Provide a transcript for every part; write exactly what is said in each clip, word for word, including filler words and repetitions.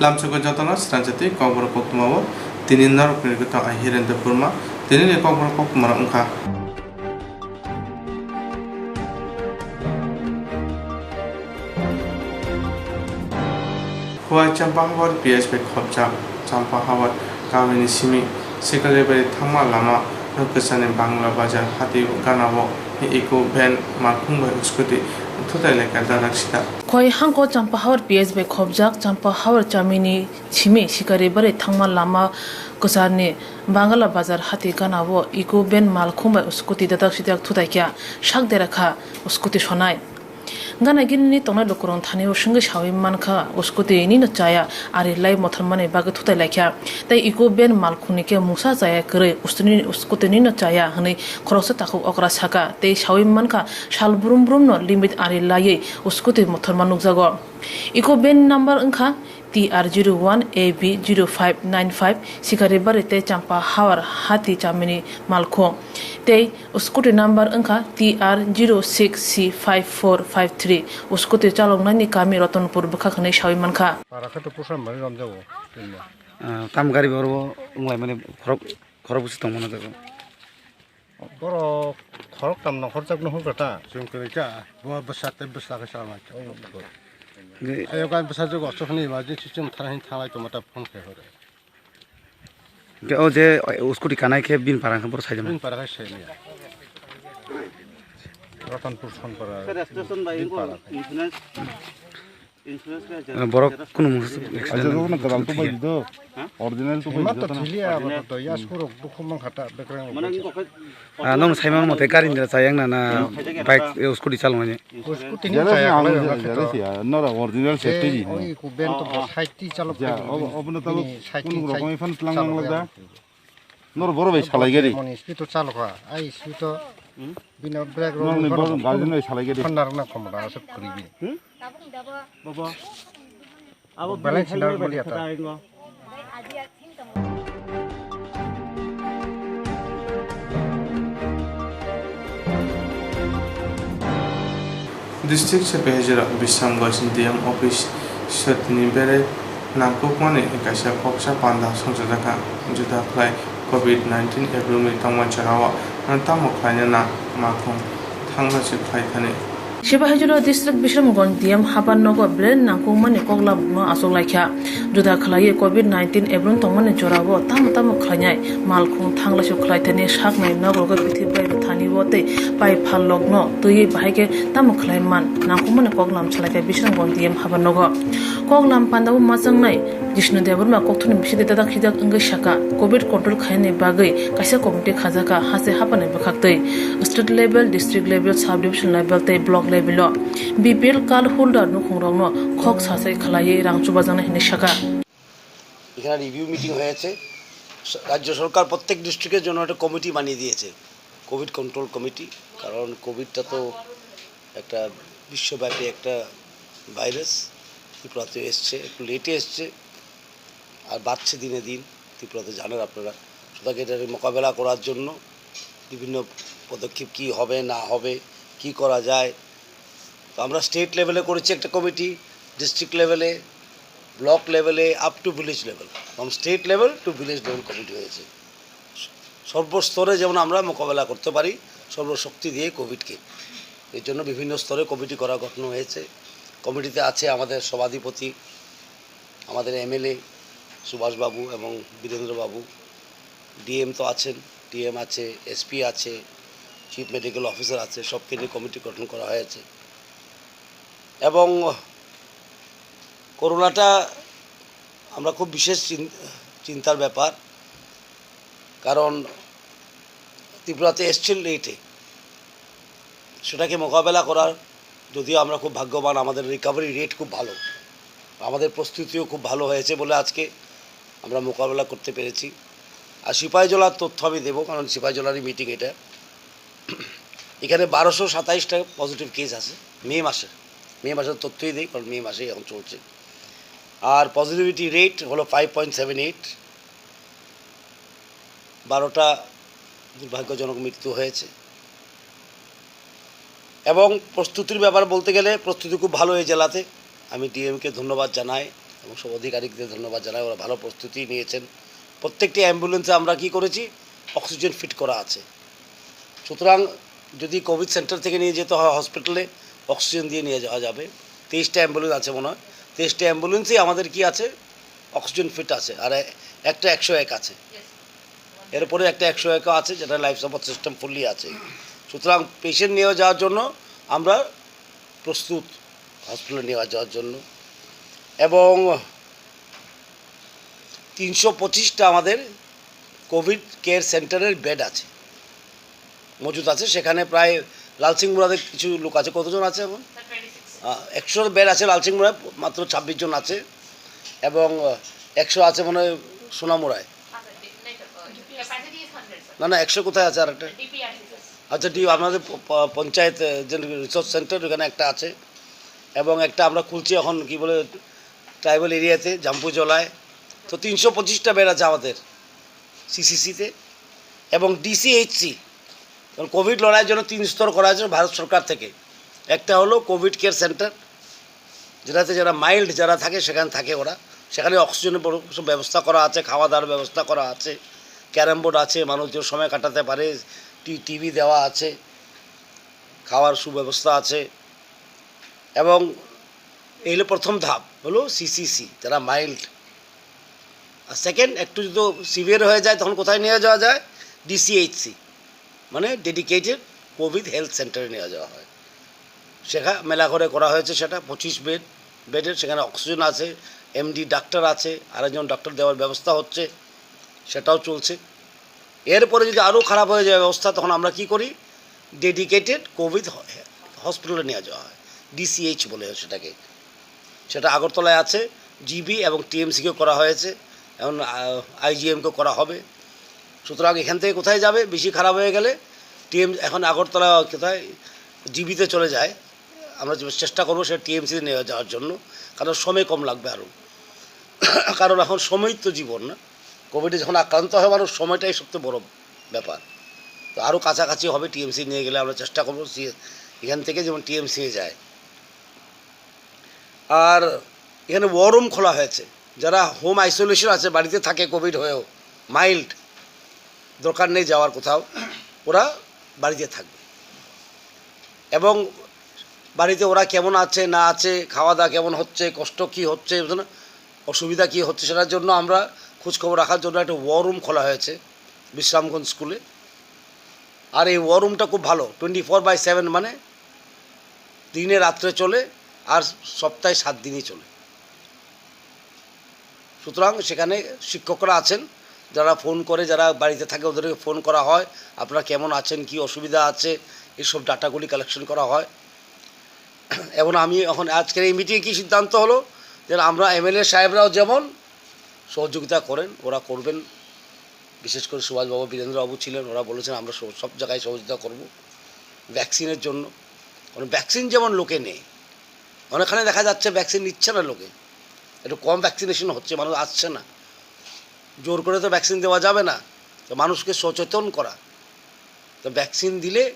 Lamsogo jotono srangsa tei kokborok koktwma o tini norokni rwgwtwng ai Hirendra Burma. Tinini kokborok koktwma rok wngkha. Khowai Champahawar P S bai khopjak Champahawar kamini simi Sikalibari thangma lama kwchani Bangla Bazar hati ganao eco van malkhung bai scooty thutai laikha dadak sida. Khowai hangko Champahawar P S bai khopjak Champahawar chamini simi Sikalibari thangma lama kwcharni Bangla Bazar hati ganao eco van malkhung bai scooty dadak sidak thutai kha sak dera kha scooty sonai. Gana gini ni tongnai lukurok thani o swngwi sawi mankha, scooty nino chaya, ari lai mothor mani bagwi thutai laikha. Tei eco van malkhungni khe mungsa chaya kwrwi, scooty nino chaya hwnwi khoroksa takhuk okra saka. Tei sawi mankha, sal brum brum no limit ari laiwi scooty mothor ma nukjago. Eco van number wngkha T R zero one A B zero five nine five, Sikaribari tei Champahawar hati chamini malkhung. Tei scooty number wngkha T R zero six C five four five three. Scooty chaloknani kami Ratanpur bwkhak hwnwi sawi mankha. Para khe to pusa mani romjago, tinma. Ah, tam gari bo oro wnglaimani khorok, khorok bwswk tongmano jago. Borok khorok tam nongkhorjak no hwnka ta. Chwng kwrwi kha, bo bwsa tei bwsa khe chalnai. Oi, oi. Ayo gan bwsa jago, aswk hwnwi emergency chwng thana hin thanglai tongma ta phone khe hore. Hwnkhe o je, o, scooty kanai khe bini para hwnkhe boro saijama. Bini para khe saimaya. Ratanpur Sonpara. Sir, registration bai bini para khe. Insurance, insurance khe. Borok kunu mungsa accident. Aja rokno kwtal tubai di do. Ha? Original tubai di do. Hima to thiliya, original. Abo to ya surok dukhu man khata bekrang. Mane ko khe. Ah, nong saimang mote gari ni chayang na, na bike, eh, scooty chaloknani. Scooty ni chaya khlai ang khe to. Nora original safety ji. Oi ku ben to bo safety chalok. Ja, obo, obo no talo kunu rokoi fan tlang mang lagda. Nor boro bai salai gari. Moni speed to chalok ha. Ai speed to bino brake rok. Nong ni boro guardian bai salai gari. Phone narok na khomra aswk khuri bi. Baba. Abo balance bini na helmet boli bai ata. Kata ingo. District Sepai Hajira Bisramganj D M office sotini bere nangkukmani kaisa khoksa panda songchajakha, juda khlai covid nineteen ebrumwi tongma jorao tamo khlaina nang makhung thangna se khlai thani. Sibahijuro district Bisramganj D M habar nogo belai nangkukmani koklamno achuk laikha. Juda khlaiwi covid nineteen ebrum tongmani jorao tamo tamo khlainai malkhung thanglaisu khlaithani saknai nogo bithi bai rwthani o tei pai phalokno twiwi bahai khe tamo khlai man nangkukmani koklam salaikha Bisramganj D M habar nogo. Koklam pandao machangnai Jishnu Debbarma kokthumni bisingtwi dadak hidak wngwi sakha, covid control khainani bagwi kaisa committee khajakha, haste haphani bwkhaktwi state level, district level, sub division level tei block level o B P L card holder nukhungrokno khok sachai khlaiwi rang chubajaknai hwnwi sakha. এখানে review meeting হয়েছে। স-, রাজ্য সরকার প্রত্যেক ডিস্ট্রিক্টের জন্য একটা কমিটি বানিয়ে দিয়েছে, Covid control committee. কারণ কোভিডটা তো একটা বিশ্বব্যাপী একটা ভাইরাস, ত্রিপুরাতে এসছে, একটু লেটে এসছে, আর বাড়ছে দিনে দিন। ত্রিপুরাতে জানেন আপনারা, সুতরাং এটার মোকাবেলা করার জন্য বিভিন্ন পদক্ষেপ কি হবে না হবে, কি করা যায়। তো আমরা স্টেট লেভেলে করেছি একটা কমিটি, ডিস্ট্রিক্ট লেভেলে, ব্লক লেভেলে, up to village level, from state level to village level committee হয়েছে। সর্বস্তরে যেমন আমরা মোকাবেলা করতে পারি সর্বশক্তি দিয়ে কোভিডকে, এর জন্য বিভিন্ন স্তরে কমিটি করা, গঠন হয়েছে। কমিটিতে আছে আমাদের সভাধিপতি, আমাদের এমএলএ সুভাষবাবু এবং বীরেন্দ্রবাবু, ডিএম তো আছেন, ডিএম আছে, এসপি আছে, চিফ মেডিকেল অফিসার আছে, সবকে নিয়ে কমিটি গঠন করা হয়েছে। এবং করোনাটা আমরা খুব বিশেষ চিন-, চিন্তার ব্যাপার, কারণ ত্রিপুরাতে এসছে লেটে। সেটাকে মোকাবেলা করার, যদিও আমরা খুব ভাগ্যবান, আমাদের রিকভারি রেট খুব ভালো, আমাদের প্রস্তুতিও খুব ভালো হয়েছে বলে আজকে আমরা মোকাবেলা করতে পেরেছি। আর সিপাহীজলার তথ্য আমি দেবো, কারণ সিপাহীজলারই মিটিং এটা। এখানে বারোশো সাতাইশটা পজিটিভ কেস আছে মে মাসে। মে মাসের তথ্যই দেই, কারণ মে মাসেই এখন চলছে। আর পজিটিভিটি রেট হলো ফাইভ পয়েন্ট সেভেন এইট। বারোটা দুর্ভাগ্যজনক মৃত্যু হয়েছে। এবং প্রস্তুতির ব্যাপারে বলতে গেলে প্রস্তুতি খুব ভালো এই জেলাতে। আমি ডিএমকে ধন্যবাদ জানাই, এবং সব আধিকারিকদের ধন্যবাদ জানাই, ওরা ভালো প্রস্তুতি নিয়েছেন। প্রত্যেকটি অ্যাম্বুলেন্সে আমরা কি করেছি, অক্সিজেন ফিট করা আছে। সুতরাং যদি কোভিড সেন্টার থেকে নিয়ে যেতে হয় হসপিটালে, অক্সিজেন দিয়ে নিয়ে যাওয়া যাবে। তেইশটা অ্যাম্বুলেন্স আছে মনে হয়, তেইশটা অ্যাম্বুলেন্সেই আমাদের কি আছে, অক্সিজেন ফিট আছে। আর এ- একটা একশো এক আছে, এরপরে একটা একশো এক আছে, যেটা লাইফ সাপোর্ট সিস্টেম ফুললি আছে। সুতরাং পেশেন্ট নিয়ে যাওয়ার জন্য আমরা প্রস্তুত, হসপিটালে নিয়ে যাওয়ার জন্য। এবং তিনশো পঁচিশটা আমাদের কোভিড কেয়ার সেন্টারের বেড আছে, মজুদ আছে। সেখানে প্রায় লালসিং মুরাদে কিছু লোক আছে। কতজন আছে এখন? আহ, একশো বেড আছে লালসিং মুরায়, মাত্র ছাব্বিশ জন আছে। এবং আহ, একশো আছে মনে হয় সোনামুড়ায়। না, না, একশো কোথায় আছে আরেকটা? আচ্ছা, ডি আপনাদের প- প- পঞ্চায়েত আহ, যে রিসোর্স সেন্টার, ওখানে একটা আছে। এবং একটা আমরা খুলছি এখন, কি বলে, ট্রাইবাল এরিয়াতে, জাম্পুজলায়। তো তিনশো পঁচিশটা বেড আছে আমাদের সিসিসিতে। এবং ডিসিএইচসি, কারণ কোভিড লড়াইয়ের জন্য তিন স্তর করা হয়েছে ভারত সরকার থেকে। একটা হলো কোভিড কেয়ার সেন্টার, যেটাতে যারা মাইল্ড যারা থাকে, সেখানে থাকে ওরা। সেখানে অক্সিজেনের বড় কিছু ব্যবস্থা করা আছে, খাওয়া দাওয়ার ব্যবস্থা করা আছে, ক্যারাম বোর্ড আছে, মানুষ যে সময় কাটাতে পারে, টি টিভি দেওয়া আছে, খাওয়ার সুব্যবস্থা আছে। এবং এই হলো প্রথম ধাপ, হলো সিসিসি, যারা মাইল্ড। আর সেকেন্ড, একটু যদি সিভিয়ার হয়ে যায়, তখন কোথায় নিয়ে যাওয়া যায়? ডিসিএইচসি, মানে ডেডিকেটেড কোভিড হেলথ সেন্টারে নিয়ে যাওয়া হয়। সেখানে মেলা করে করা হয়েছে সেটা, পঁচিশ বেড, বেডের। সেখানে অক্সিজেন আছে, এমডি ডাক্তার আছে, আরেকজন ডাক্তার দেওয়ার ব্যবস্থা হচ্ছে, সেটাও চলছে। এরপরে যদি আরও খারাপ হয়ে যায় অবস্থা, তখন আমরা কি করি? ডেডিকেটেড কোভিড হ- হসপিটালে নিয়ে যাওয়া হয়, ডিসিএইচ বলে হয় সেটাকে। সেটা আগরতলায় আছে, জিবি এবং টিএমসিকেও করা হয়েছে, এখন আইজিএমকেও করা হবে। সুতরাং এখান থেকে কোথায় যাবে? বেশি খারাপ হয়ে গেলে টিএম এখন আগরতলা কোথায় জিবিতে চলে যায়। আমরা যে চেষ্টা করবো সেটা টিএমসিতে নিয়ে যাওয়ার জন্য, কারণ সময় কম লাগবে আরও। কারণ এখন সময় তো জীবন না, কোভিডে যখন আক্রান্ত হয় মানুষ, সময়টাই সবচেয়ে বড় ব্যাপার। তো আরও কাছাকাছি হবে, টিএমসি নিয়ে গেলে আমরা চেষ্টা করবো সি- এখান থেকে যেমন টিএমসি যায়। আর এখানে ওয়ার রুম খোলা হয়েছে, যারা হোম আইসোলেশন আছে, বাড়িতে থাকে কোভিড হয়েও, মাইল্ড, দরকার নেই যাওয়ার কোথাও, ওরা বাড়িতে থাকবে। এবং বাড়িতে ওরা কেমন আছে না আছে, খাওয়া দাওয়া কেমন হচ্ছে, কষ্ট কী হচ্ছে, বুঝলেন? অসুবিধা কী হচ্ছে, সেটার জন্য আমরা খোঁজখবর রাখার জন্য একটা ওয়ার রুম খোলা হয়েছে বিশ্রামগঞ্জ স্কুলে। আর এই ওয়ার রুমটা খুব ভালো, টোয়েন্টি ফোর বাই সেভেন, মানে দিনে রাত্রে চলে, আর সপ্তাহে সাত দিনই চলে। সুতরাং সেখানে শিক্ষকরা আছেন, যারা ফোন করে, যারা বাড়িতে থাকে, ওদেরকে ফোন করা হয়, আপনারা কেমন আছেন, কী অসুবিধা আছে, এইসব ডাটাগুলি কালেকশন করা হয়। এবং আমি এখন আজকের এই মিটিংয়ে কী সিদ্ধান্ত হলো, যে আমরা এমএলএ সাহেবরাও যেমন সহযোগিতা করেন, ওরা করবেন। বিশেষ করে সুভাষবাবু, বীরেন্দ্রবাবু ছিলেন, ওরা বলেছেন আমরা সব সব জায়গায় সহযোগিতা করব ভ্যাকসিনের জন্য। কারণ ভ্যাকসিন যেমন লোকে নেই, অনেকখানে দেখা যাচ্ছে ভ্যাকসিন নিচ্ছে না লোকে, একটু কম ভ্যাকসিনেশন হচ্ছে, মানুষ আসছে না। জোর করে তো ভ্যাকসিন দেওয়া যাবে না, তো মানুষকে সচেতন করা। তো ভ্যাকসিন দিলে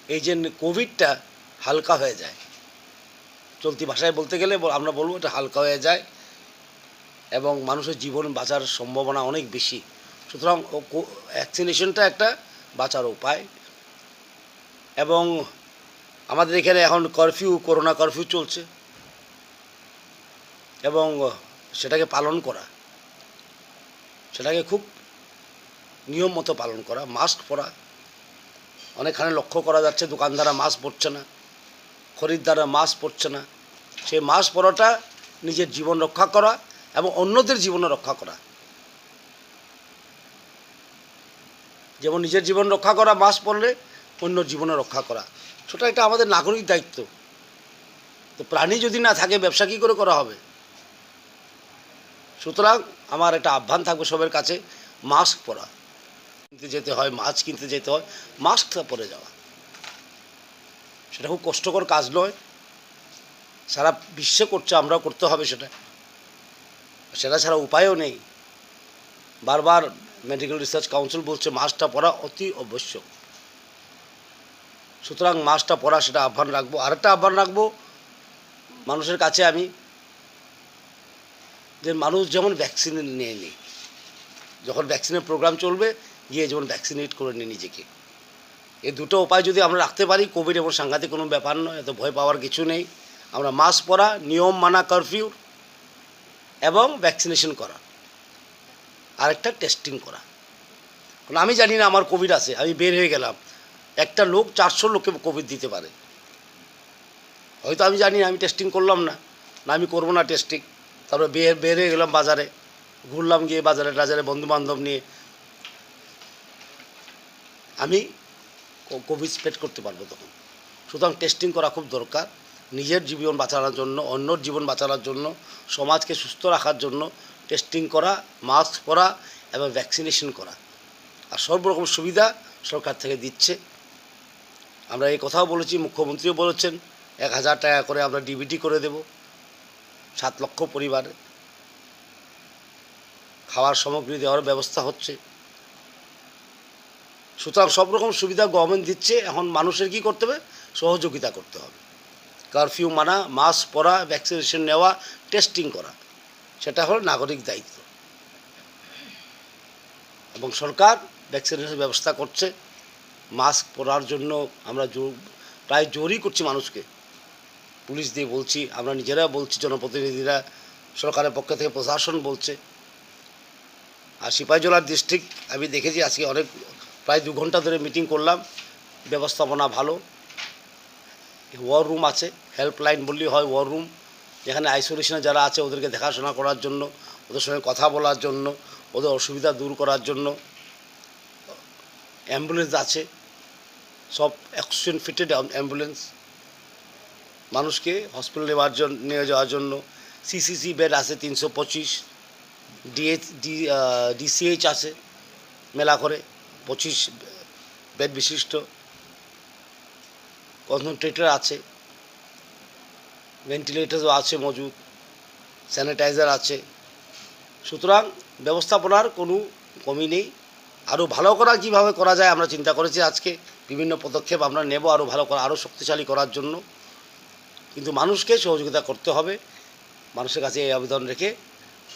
এই যে কোভিডটা হালকা হয়ে যায়, চলতি ভাষায় বলতে গেলে বল- আমরা বলবো এটা হালকা হয়ে যায় এবং মানুষের জীবন বাঁচার সম্ভাবনা অনেক বেশি। সুতরাং ও কো- ভ্যাকসিনেশনটা একটা বাঁচার উপায়। এবং আমাদের এখানে এখন কারফিউ, করোনা কারফিউ চলছে এবং সেটাকে পালন করা, সেটাকে খুব নিয়ম মতো পালন করা, মাস্ক পরা। অনেকখানে লক্ষ্য করা যাচ্ছে দোকানদাররা মাস্ক পরছে না, খরিদ্দাররা মাস্ক পরছে না। সেই মাস্ক পরাটা নিজের জীবন রক্ষা করা এবং অন্যদের জীবনও রক্ষা করা। যেমন নিজের জীবন রক্ষা করা, মাস্ক পরলে অন্য জীবনও রক্ষা করা, সেটা একটা আমাদের নাগরিক দায়িত্ব। তো প্রাণী যদি না থাকে, ব্যবসা কী করে করা হবে? সুতরাং আমার একটা আহ্বান থাকবে সবার কাছে, মাস্ক পরা। কিনতে যেতে হয়, মাছ কিনতে যেতে হয়, মাস্কটা পরে যাওয়া, সেটা খুব কষ্টকর কাজ নয়। সারা বিশ্বে করছে, আমরাও করতে হবে সেটা। সেটা ছাড়া উপায়ও নেই। বারবার মেডিকেল রিসার্চ কাউন্সিল বলছে মাস্কটা পরা অতি আবশ্যক। সুতরাং মাস্কটা পরা, সেটা আহ্বান রাখবো। আরেকটা আহ্বান রাখবো মানুষের কাছে আমি, যে মানুষ যেমন ভ্যাকসিন নেয়নি, যখন ভ্যাকসিনের প্রোগ্রাম চলবে, গিয়ে যেমন ভ্যাকসিনেট করে নিয়ে নিজেকে। এই দুটো উপায় যদি আমরা রাখতে পারি, কোভিড এমন সাংঘাতিক কোনো ব্যাপার নয়, এত ভয় পাওয়ার কিছু নেই। আমরা মাস্ক পরা, নিয়ম মানা, কারফিউ এবং ভ্যাকসিনেশন করা, আরেকটা টেস্টিং করা। কারণ আমি জানি না আমার কোভিড আছে, আমি বের হয়ে গেলাম, একটা লোক চারশো লোককে কোভিড দিতে পারে। হয়তো আমি জানি না, আমি টেস্টিং করলাম না, না আমি করবো না টেস্টিং। তারপরে বের বের হয়ে গেলাম বাজারে, ঘুরলাম গিয়ে বাজারে টাজারে বন্ধু বান্ধব নিয়ে, আমি কো- কোভিড স্প্রেড করতে পারবো তখন। সুতরাং টেস্টিং করা খুব দরকার, নিজের জীবন বাঁচানোর জন্য, অন্যর জীবন বাঁচানোর জন্য, সমাজকে সুস্থ রাখার জন্য টেস্টিং করা, মাস্ক পরা এবং ভ্যাকসিনেশন করা। আর সর্বরকম সুবিধা সরকার থেকে দিচ্ছে। আমরা এই কথাও বলেছি, মুখ্যমন্ত্রীও বলেছেন, এক হাজার টাকা করে আমরা ডিবিটি করে দেব সাত লক্ষ পরিবারে। খাওয়ার সামগ্রী দেওয়ার ব্যবস্থা হচ্ছে। সুতরাং সব রকম সুবিধা গভর্নমেন্ট দিচ্ছে, এখন মানুষের কি করতে হবে? সহযোগিতা করতে হবে। কারফিউ মানা, মাস্ক পরা, ভ্যাকসিনেশন নেওয়া, টেস্টিং করা, সেটা হলো নাগরিক দায়িত্ব। এবং সরকার ভ্যাকসিনেশন ব্যবস্থা করছে। মাস্ক পরার জন্য আমরা জোর, প্রায় জোরই করছি মানুষকে, পুলিশ দিয়ে বলছি, আমরা নিজেরা বলছি, জনপ্রতিনিধিরা, সরকারের পক্ষ থেকে প্রশাসন বলছে। আর সিপাহীজলার ডিস্ট্রিক্ট আমি দেখেছি, আজকে অনেক, প্রায় দু ঘন্টা ধরে মিটিং করলাম, ব্যবস্থাপনা ভালো। ওয়ার রুম আছে, হেল্পলাইন বললেই হয়, ওয়ার রুম, যেখানে আইসোলেশনে যারা আছে ওদেরকে দেখাশোনা করার জন্য, ওদের সঙ্গে কথা বলার জন্য, ওদের অসুবিধা দূর করার জন্য। অ্যাম্বুলেন্স আছে, সব অক্সিজেন ফিটেড অ্যাম্বুলেন্স, মানুষকে হসপিটাল নেওয়ার জন্য, নিয়ে যাওয়ার জন্য। সিসিসি বেড আছে তিনশো পঁচিশ, ডিএইচ ডি ডিসিএইচ আছে মেলা করে পঁচিশ বেড বিশিষ্ট, কনসেন্ট্রেটর আছে, ভেন্টিলেটরও আছে মজুদ, স্যানিটাইজার আছে। সুতরাং ব্যবস্থাপনার কোনো কমি নেই। আরও ভালো করা কীভাবে করা যায় আমরা চিন্তা করেছি, আজকে বিভিন্ন পদক্ষেপ আমরা নেব আরও ভালো করা, আরও শক্তিশালী করার জন্য। কিন্তু মানুষকে সহযোগিতা করতে হবে, মানুষের কাছে এই আবেদন রেখে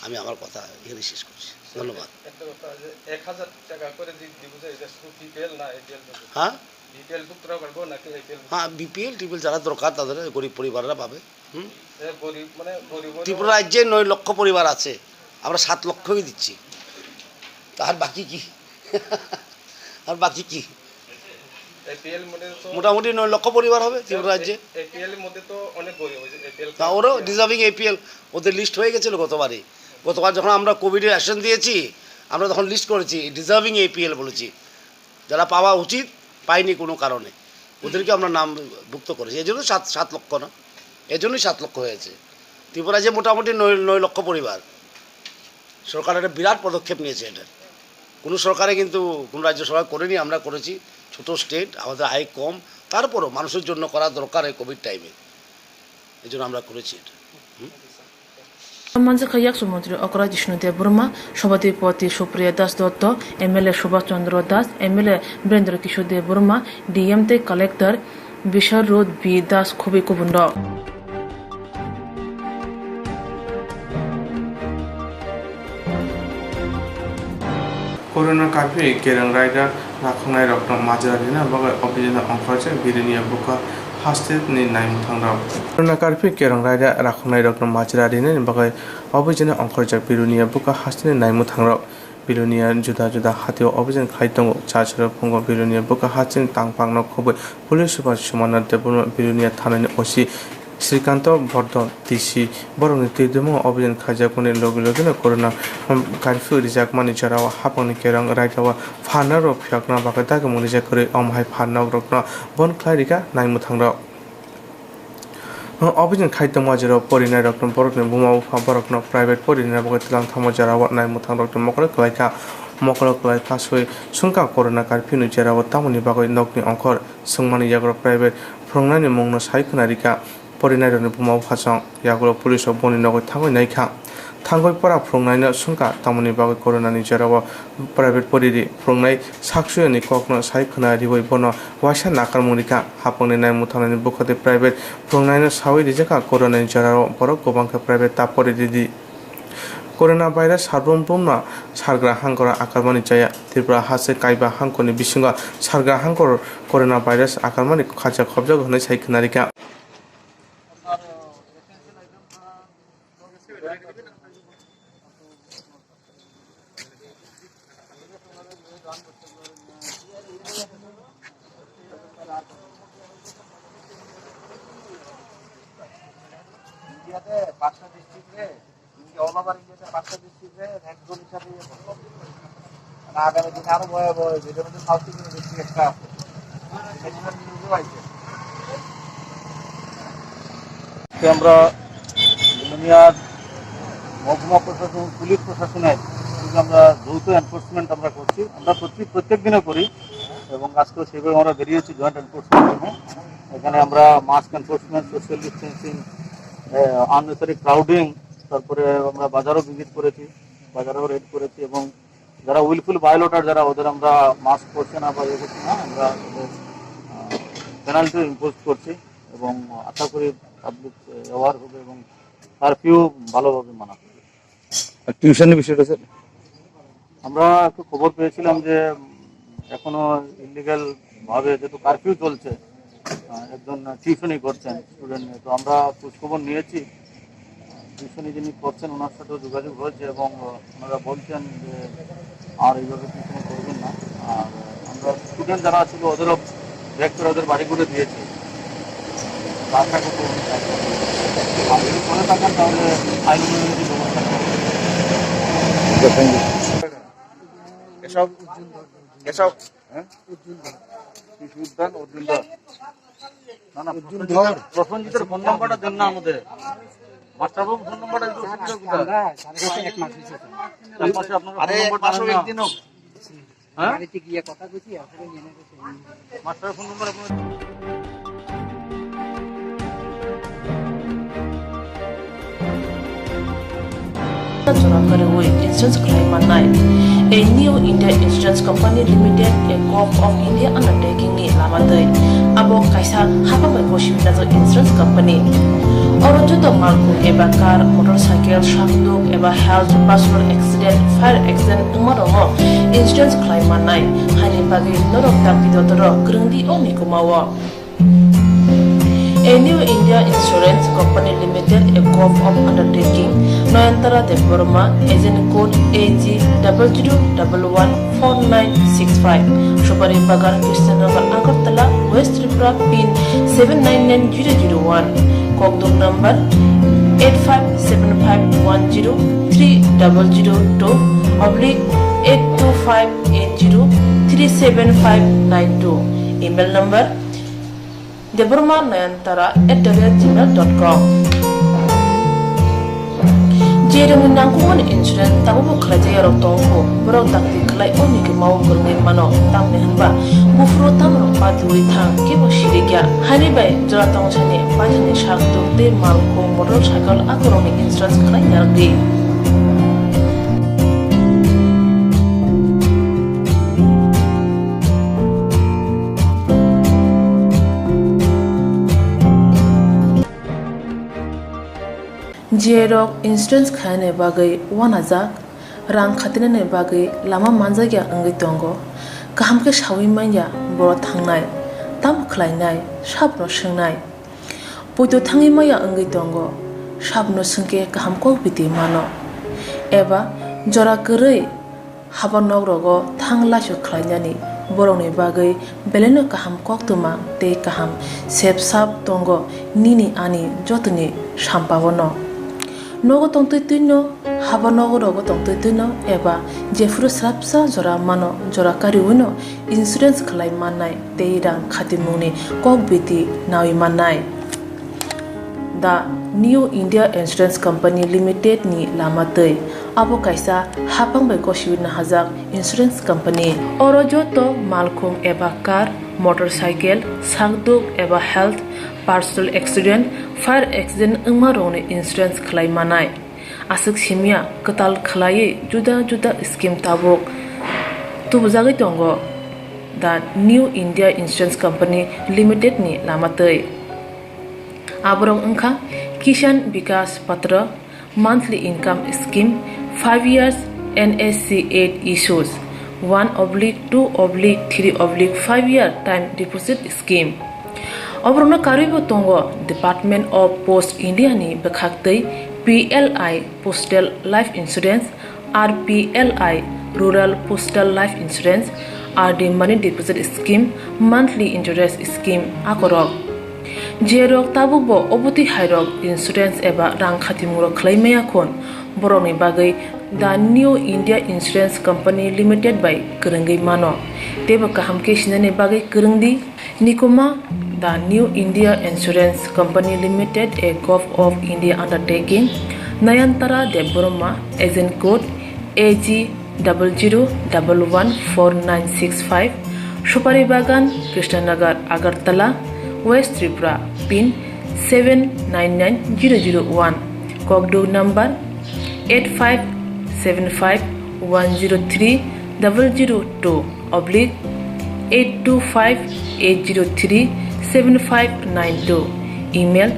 আমি আমার কথা এখানে শেষ করছি। ধন্যবাদ। একটা কথা আছে, এক হাজার টাকা করে দি-, দিব যে, এটা শুধু বিপিএল না এপিএল? হ্যাঁ? বিপিএল ভুক্তরা পারবো নাকি এপিএল? হ্যাঁ, বিপিএল টিপিএল যারা দরকার তাদের, গরিব পরিবাররা পাবে। হুম? এ, গরিব, মানে, গরিব হলেও ত্রিপুরা রাজ্যে নয় লক্ষ পরিবার আছে, আমরা সাত লক্ষই দিচ্ছি, তার বাকি কি? আর বাকি কি? এপিএল মধ্যে তো মোটামুটি নয় লক্ষ পরিবার হবে ত্রিপুরা রাজ্যে। এপিএল মধ্যে তো অনেক গরিব হয়েছে, এপিএল তা ওরও ডিজার্ভিং এপিএল, ওদের লিস্ট হয়ে গেছিল গতবারই। গতবার যখন আমরা কোভিডের রেশন দিয়েছি, আমরা তখন লিস্ট করেছি, ডিজার্ভিং এপিএল বলেছি, যারা পাওয়া উচিত, পায়নি কোনো কারণে, ওদেরকে আমরা নামভুক্ত করেছি। এই জন্য সাত সাত লক্ষ না, এই জন্যই সাত লক্ষ হয়েছে। ত্রিপুরা যে মোটামুটি নয় নয় লক্ষ পরিবার, সরকার একটা বিরাট পদক্ষেপ নিয়েছে। এটা কোনো সরকারে কিন্তু, কোনো রাজ্য সরকার করেনি, আমরা করেছি। ছোট স্টেট, আমাদের আয় কম, তারপরও মানুষের জন্য করা দরকার এই কোভিড টাইমে, এই জন্য আমরা করেছি এটা। হুম। Manjakha Yaksu Montri Okra Jishnu Debbarma, Sabhapati Supriya Das Dotto, M L A Subhash Chandra Das, M L A Birendra Kishore Debbarma, D M tei Collector Bisharud B Das khubui kubunrok. Corona karphi kereng raida rakhoknairokno majra rina bagwi office-no ongkhorjak Bilonia bukha haste ni naimwthangrok. Corona karphi kereng raida rakhoknairokno majra rinani bagwi office-no ongkhorjak Bilonia bukha haste ni naimwthangrok. Bilonia juda juda hatio office khlai tongo. Chachwrwk phungo Bilonia bukha hasteni tangphangno khobwi police super Sumanna Debbarma Bilonia thanani O C Srikanto Bordhan D C borokni twi dwmao operation khaijakmani logi logino corona, um, curfew rijakmani jorao haphangni kerong raidao pharnarok phiyokna bagwi dagimung rijak kwrwi, omo hai pharnokrokno bon khlai rikha naimwthangrok. Um, operation khai tongma jorao porinairokno borokni buma bupha borokno private porinani bagwi tlang thangma jorao naimwthangrokni mokol kwlaikha. Mokol kwlai phaswi swngkha corona curfew ni jorao tamoni bagwi nokni ongkhor swngmani yago private phwrwngnaini mungno sai khwna rikha. Porinairokni buma buphasong yagulo police rok boni nogwi thangwi naikha. Thangwi pora phwrwngnaino swngkha, tamoni bagwi coronani jorao private poriri phwrwngnai saksuyani kokno sai khwna riwi bono waisa nakarmung rikha. Haphangni naimwthangnani bwkhati private phwrwngnaino sawi rijakha, coronani jorao borok kwbangkhe private ta pori ridi. Corona virus sarbrum brumno sargra hangkoro akarmani chaya. Tripura haste kaiba hangkorni bisingo sargra hangkor corona virus akarmani khacha khobjago hwnwi sai khwnarikha. India te pachta district re, India, all over India te pachta district re red zone হিসাবে ইয়ে করবো। মানে আগামী দিনে আরো ভয়াবহ হয়ে যাবে, যেমন সাউথ ইন্ডিয়ান ডিস্ট্রিক্ট একটা আছে, সেখানে নিউজও আছে। আমরা দুনিয়ার মহকুমা প্রশাসন, পুলিশ প্রশাসনের সঙ্গে আমরা যৌথ এনফোর্সমেন্ট আমরা করছি। আমরা প্রতি, প্রত্যেক দিনও করি এবং আজকেও সেভাবে আমরা বেরিয়েছি জয়েন্ট এনফোর্সমেন্ট জন্য। এখানে আমরা mask enforcement, social distancing, unnecessary crowding, তারপরে আমরা বাজারও ভিজিট করেছি, বাজারেও রেড করেছি এবং যারা উইলফুল ভায়োলেটর, যারা ওদের আমরা মাস্ক পরছে না বা ইয়ে করছে না, আমরা ওদের পেনাল্টি ইম্পোজ করছি এবং আশা করি পাবলিক অ্যাওয়ার হবে এবং কারফিউ ভালোভাবে মানা হবে। আর টিউশনের বিষয়টা, স্যার? আমরা একটু খবর পেয়েছিলাম যে, উম, এখনো ইলিগ্যাল ভাবে যেহেতু কারফিউ চলছে, আহ, একজন টিউশনি করছেন স্টুডেন্ট নিয়ে, তো আমরা খোঁজখবর নিয়েছি। টিউশনি যিনি করছেন, ওনার সাথেও যোগাযোগ হয়েছে এবং, আহ, ওনারা বলছেন যে আর এইভাবে টিউশনি করবেন না। আর, আহ, আমরা স্টুডেন্ট যারা ছিল, ওদেরও ব্যাক করে ওদের বাড়ি করে দিয়েছি। আশা করবো উনি কাজ করবেন। আর যদি করে থাকেন, তাহলে আইন অনুযায়ী ব্যবস্থা নেওয়া হবে। এসব, এসব, হ্যাঁ? শিশু উদ্যান, অর্জুন ধর। না, না, অর্জুন প্রসেনজিতের, ধর। প্রসেনজিতের ফোন নাম্বারটা দেন না আমাদের। মাস্টারবাবু, ফোন নাম্বারটা দিতে অসুবিধা কোথায়? আমরা সাড়ে সাতটা, এক মাস হয়েছে। এক মাসে আপনার আরে, ফোন নাম্বারটা পাঁচশো দেন না। একদিনও। হ্যাঁ? বাড়িতে গিয়ে কথা বলছি, আসলে নিয়ে নেবে। মাস্টার ফোন নাম্বার আপনার। Jora kwrwi insurance khlai mannai. A New India Insurance Company Limited, a Gov of India undertaking ni lama twi. Abo kaisa hapang bai gosi najak insurance company. Oro joto malkhung eba car, motorcycle, sakduk eba health, personal accident, fire accident wngma rokno insurance khlai mannai. Haini bagwi norok dakti dotoro kwrwngdi o mikuma o. A New India Insurance Company Limited, a Gov of undertaking, Noyantara Debbarma, agent code A G double zero double one four nine six five, Subari Bagan, Krishnanagar, Agartala, West Tripura, pin seven nine nine zero zero one, kokdum number eight five seven five one zero three double zero two oblique eight two five eight zero three seven five nine two, email number Debbarma Nayantara at the rate gmail dot com. Jerokni nangkukmani insurance tabukbo khlaijak yarok tongo, borok dakti khlai o mikuma o kwrwngwi mano, tamni hwnba buphuru tamrok patiwi thang, kebo sirikya. Haini bai jora tongsani paithakni sak tuk tei malkhung, motorcycle, akorokni insurance khlai narwkdi. Jerok insurance khainani bagwi uanajak, rang khatinani bagwi lama manjakya wngwi tongo. Kaham khe saui manya borok thangnai, tamo khlainai, sabno swngnai. Poito thangwi manya wngwi tongo, sabno swngkhe kaham kok biti mano. Eba jora kwrwi haba nok rogo thang laisok khlainani borokni bagwi belaino kaham koktwma tei kaham sep sap tongo nini ani jotoni sampao no. Nogo tongtwi twino, haba nogo rogo tongtwi twino eba jephuru swrapsa jora mano, jora kariwino insurance khlai mannai tei rang khatimungni kok biti naui mannai. The New India Insurance Company Limited ni lama twi. Abo kaisa hapang bai gosiwi nahajak insurance company. Oro joto malkhung eba car, motorcycle, sakduk eba health, personal accident, fire accident wngma rokni insurance khlai manai. Aswk simya kwtal khlaiwi juda juda scheme tabuk tubujagwi tongo The New India Insurance Company Limited ni lama twi. Aborok wngkha Kisan Vikas Patra, Monthly Income Scheme, Five years N S C eight issues, one oblique two oblique three oblique five year time deposit scheme. Oborokno karwibo tongo Department of Post India ni bwkhaktwi P L I Postal Life Insurance, R P L I Rural Postal Life Insurance, R D Money Deposit Scheme, Monthly Interest Scheme akorok. Jerok tabukbo obotwi hairok insurance eba rang khatimungrok khlai maya khun, borokni bagwi The New India Insurance Company Limited bai kwrwngwi mano. Teibo kaham khe sinani bagwi kwrwng di. Nikuma, The New India Insurance Company Limited, a Govt of India undertaking, Nayantara Debbarma, Agent Code A G double zero double one four nine six five, Supari Bagan, Krishnanagar, Agartala, West Tripura, pin seven nine nine zero zero one, Kokduk number eight five seven five one zero three double zero two oblique eight two five eight zero three seven five nine two, email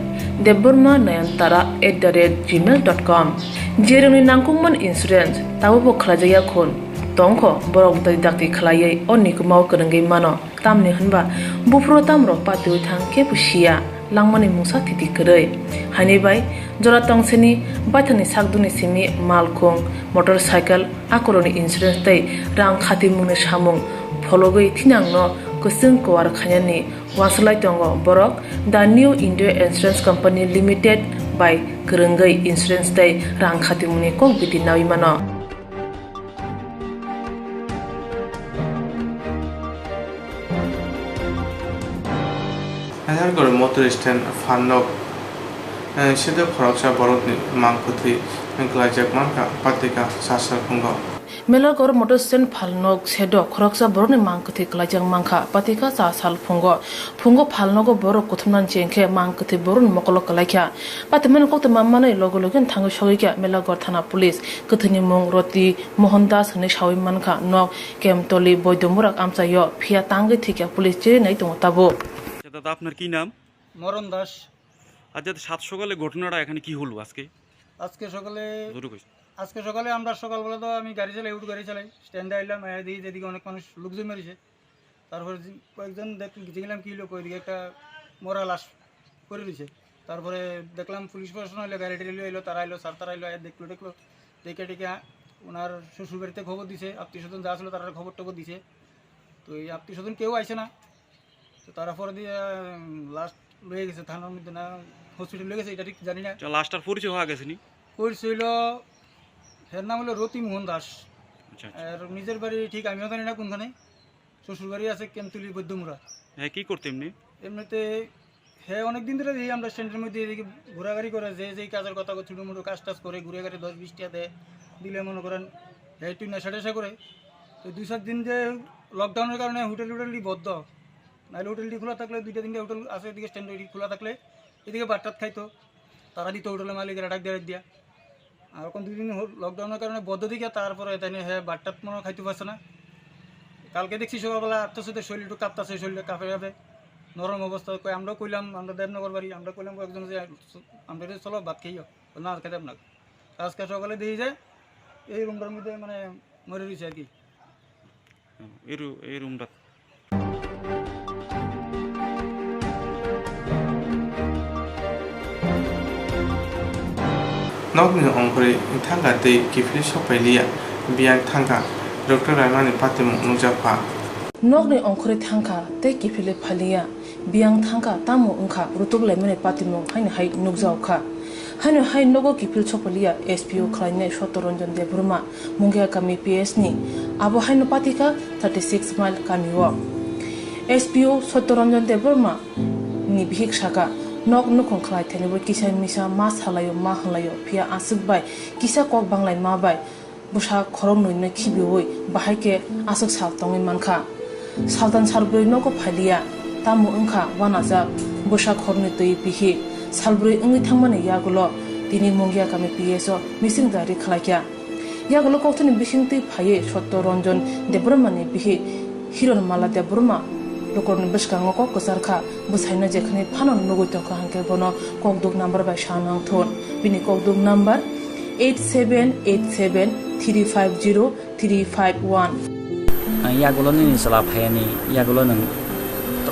debbarma nayantara at the rate gmail dot com. Jerokni nangkukmani insurance tabukbo khlaijakya khun tongkho, borok bwtwi dakti khlaiwi o nikumao kwrwngwi mano. Tamni hwnba buphuru tamrok patiwi thang kebo siya, langmani mungsa thiti kwrwi. Haini bai jora tongsini baithangni sakduni simi malkhung, motorcycle, akorokni insurance tei rang khatimungni samung phologwi thinangno kwchwng kuar khainani uansuk lai tongo borok The New India Insurance Company Limited bai kwrwngwi insurance tei rang khatimungni kok bidi naui mano. Melargor motor stand phalnok, eh, sede khoroksa borokni mang kwthwi, eh, kwlaijak mankha patika cha sal phungo. Melargor motor stand phalnok sedo khoroksa borokni mang kwthwi kwlaijak mankha patika cha sal phungo. Phungo phalnogo borok kuthumnani chengkhe mang kwthwi borokni mokolo kwlaikha. Patimani koktwma manwi loge loge thangwi sogwikha Melargor thana police. Kwthwini mung Roti Mohan Das hwnwi saui mankha. Nok Kemtoli Boidomurak amchaio, phiya tangwi thwikha, police chiri nai tongo tabuk. আচ্ছা দাদা, আপনার কি নাম? মরণ দাস। আচ্ছা, সাত সকালে ঘটনাটা এখানে কি হলো আজকে? আজকে সকালে, জোরে কইস। আজকে সকালে আমরা সকালবেলা তো আমি গাড়ি চালাই, উঠ গাড়ি চালাই, স্ট্যান্ডে আইলাম, আইয়া দেখি যেদিকে অনেক মানুষ লোক জমে রয়েছে। তারপরে জি-, কয়েকজন দেখ-, দেখলাম কি লোক ওইদিকে একটা মরা লাশ পড়ে রয়েছে। তারপরে দেখলাম পুলিশ প্রশাসন আইলো, গাড়ি টাড়ি লইয়া আইলো, তারা আইলো, স্যার তারা আইলো, আইয়া দেখলো টেকলো, দেখে টেকে আ-, ওনার শ্বশুর বাড়িতে খবর দিছে, আত্মীয় স্বজন যা ছিল তারা খবর টবর দিছে। তো এই আত্মীয় স্বজন কেউ আইছে না। তো তারা পরে দিয়ে, উম, লাশ লয়ে গেছে থানার মধ্যে না হসপিটাল লয়ে গেছে, এটা ঠিক জানি না। আচ্ছা, লাশটার পরিচয় হওয়া গেছে নি? পরিচয় হইলো, হের নাম হলো রতি মোহন দাস। আচ্ছা, আচ্ছা। আর নিজের বাড়ি ঠিক আমিও জানি না কোনখানে। শ্বশুর বাড়ি আছে কেমতুলি বৈদ্যমুড়া। হ্যাঁ, কি করতো এমনি? এমনিতে হ্যাঁ, অনেকদিন ধরে এই আমরা স্ট্যান্ডের মধ্যে এদিকে ঘোরাঘুরি করে, যে যেই কাজের কথা কয়, ছোটো মোটো কাজ টাজ করে, ঘুরে ঘুরে দশ বিশ টাকা দেয়, দিলে মনে করেন হ্যাঁ একটু নেশা টেশা করে। তো দুই চার দিন যে লকডাউনের কারণে হোটেল টোটেল বন্ধ, নাহলে হোটেলটি খোলা থাকলে দুইটা তিনটা হোটেল আছে এদিকে স্ট্যান্ড, ওইটি খোলা থাকলে এদিকে ভাত টাত খাইতো, তারা দিত হোটেলের মালিকেরা ডাক দিয়ে দিয়া। আর এখন দুই দিন হল-, লকডাউনের কারণে বন্ধ দিকে, তারপরে তাই নিয়ে হ্যাঁ ভাত টাত মনে হয় খাইতে পারছে না। কালকে দেখছি সকালবেলা আটটার সাথে শরীর একটু কাঁপতাছে, শরীরটা কাঁপে কাঁপে, নরম অবস্থা। কই আমরাও কইলাম, আমরা দেবনগর বাড়ি, আমরা কইলাম কয়েকজন যে আমরা বলি, "চলো ভাত খাইও।" বলে, "না, আর খেতাম না।" আজকে সকালে দেখি যে এই রুমটার মধ্যে মানে মরে রয়েছে আর কি। Eru, eru umdat. Nokni ongkhorwi thangkha tei kiphilwi sokphailiya, biyang thangkha, rwktwk laimani patimung nukjakha. Nokni ongkhorwi thangkha tei kiphilwi phailiya, biyang thangkha, tamo wngkha rwktwk laimani patimung haino hai nukjakkha. Haino hai nogo kiphil sokphailiya S P O khlainai Sotto Ranjan Debbarma, Mungia kami P S ni, abo haino patikha thirty six mile kami o. S P O Sotto Ranjan Debbarma ni bihik saka, nok nukhung khlai thainwi bo kisa misa ma salaio, ma hwnlaio, phiya aswk bai kisa kok banglai ma bai bwsa khoroknwi no khibiui bahai khe aswk sal tongwi mankha. Saltan salbrwi nogo phailiya, tamo wngkha uanajak bwsa khoroknwi twi bihik. Salbrwi wngwi thangmani yagulo tini Mungia kami P S o missing diary khlaikha. Yagulo kokthani bisingtwi phaiwi Sotto Ranjan Debbarmani bihik Hironmala Debbarma lukurokni bwskango kok kwcharkha, bwsaino jekhwnwi phano nugwi tongkha hwnkhe bono kokduk number bai sa nang thun. Bini kokduk number eight seven eight seven three five zero three five one. Ang yagulo nini chwla phaiani yagulo nwng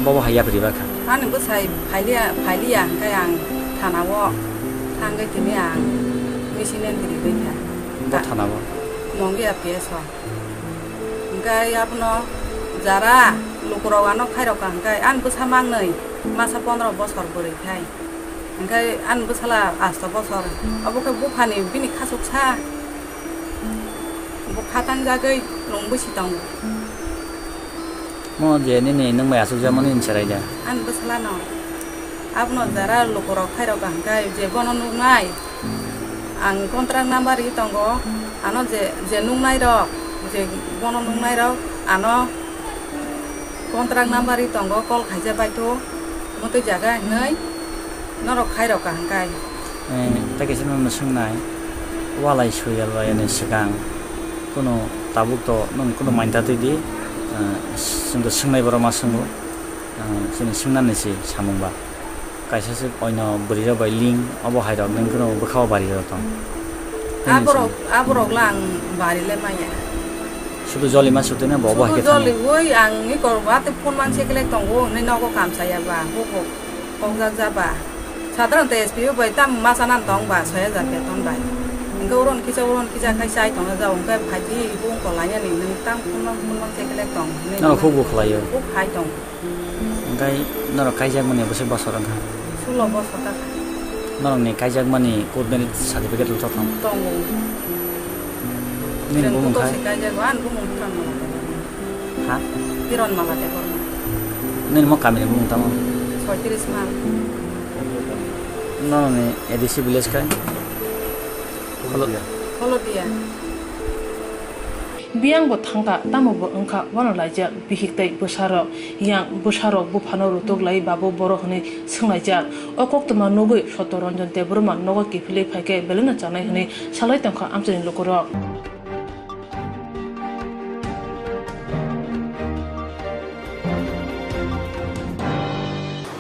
bobo hai yapri bakha. Ani bwsai phailiya, phailiya hwnkhe ang thanao thangwi tini ang missing entry rikha. Bo thanao? Mongia P S o. Hwnkhe abono jara lukurok ano khairokha hwnkhe ani bwsa mangnwi masa pondro bosor bwrwi khai. Hwnkhe ani bwsala asto bosor. Obo khe buphani bini khasuksa. Bo khatangjagwi rwngwi si tongo. Mo je nini nwng bai achukjakmani nini cherai da? Ani bwsala no. Abono jara lukurok khairokha hwnkhe je bono nuknai. Ang contract number ri tongo. Ano je, je nuknairok, je bono nuknairok, ano contract number ri tongo, call khaija baitho, motwi jaga hinwi norok khairokha hwnkhe. Eh, tei kaisa nono swngnai, walai soyal bai ani swkang, kunu tabuk to nwng kunu manta twi di, eh, chwng to swngnai borok ma swngo, eh, chini swngnani se samung ba. Kaisa se oino bwrwi rok bai link, obo hai rok nwng kunu bwkha o bari rok tong. Aborok, aborok lang bari le maya. Sudu joli ma sudu na bobo hai. Sudu joli woi ang ni kor ba te phone man se kele tongo, ni nogo kam saya ba, bo bo kok jak ja ba. Sadharan te S P O bai tam ma sana tong ba, soya ja beton bai. Engke uron kisa, uron kisa khai sai tong ja, engke phaji ibu ko lanya ni nwng tam phone man, phone man se kele tong. No, khuk bo khlai o. Khuk khai tong. Hwnkhe norok kaijakmani bwswk bosor wngkha? Sulo bosor ta kha. Norokni kaijakmani court marriage certificate rok tong? Tongo. Nini bumung khai? Kaijak, ani bumung Kiran Mala Debbarma. Ha? Kiran Mala Debbarma. Nini mo kamini bumung tamo? Soitris mal. Norokni A D C village khai? Holodia. Holodia. Biyang bo thangkha, tamo bo wngkha wano laijak bihik tei bwsarok. Yang bwsarok buphano rutuk lai, "Babu, boro?" hwnwi swnglaijak. O koktwma nugwi Sotto Ranjan Debbarma nogo kiphilwi phaikhe belaino chanai hwnwi salai tongkha amchaini lukurok.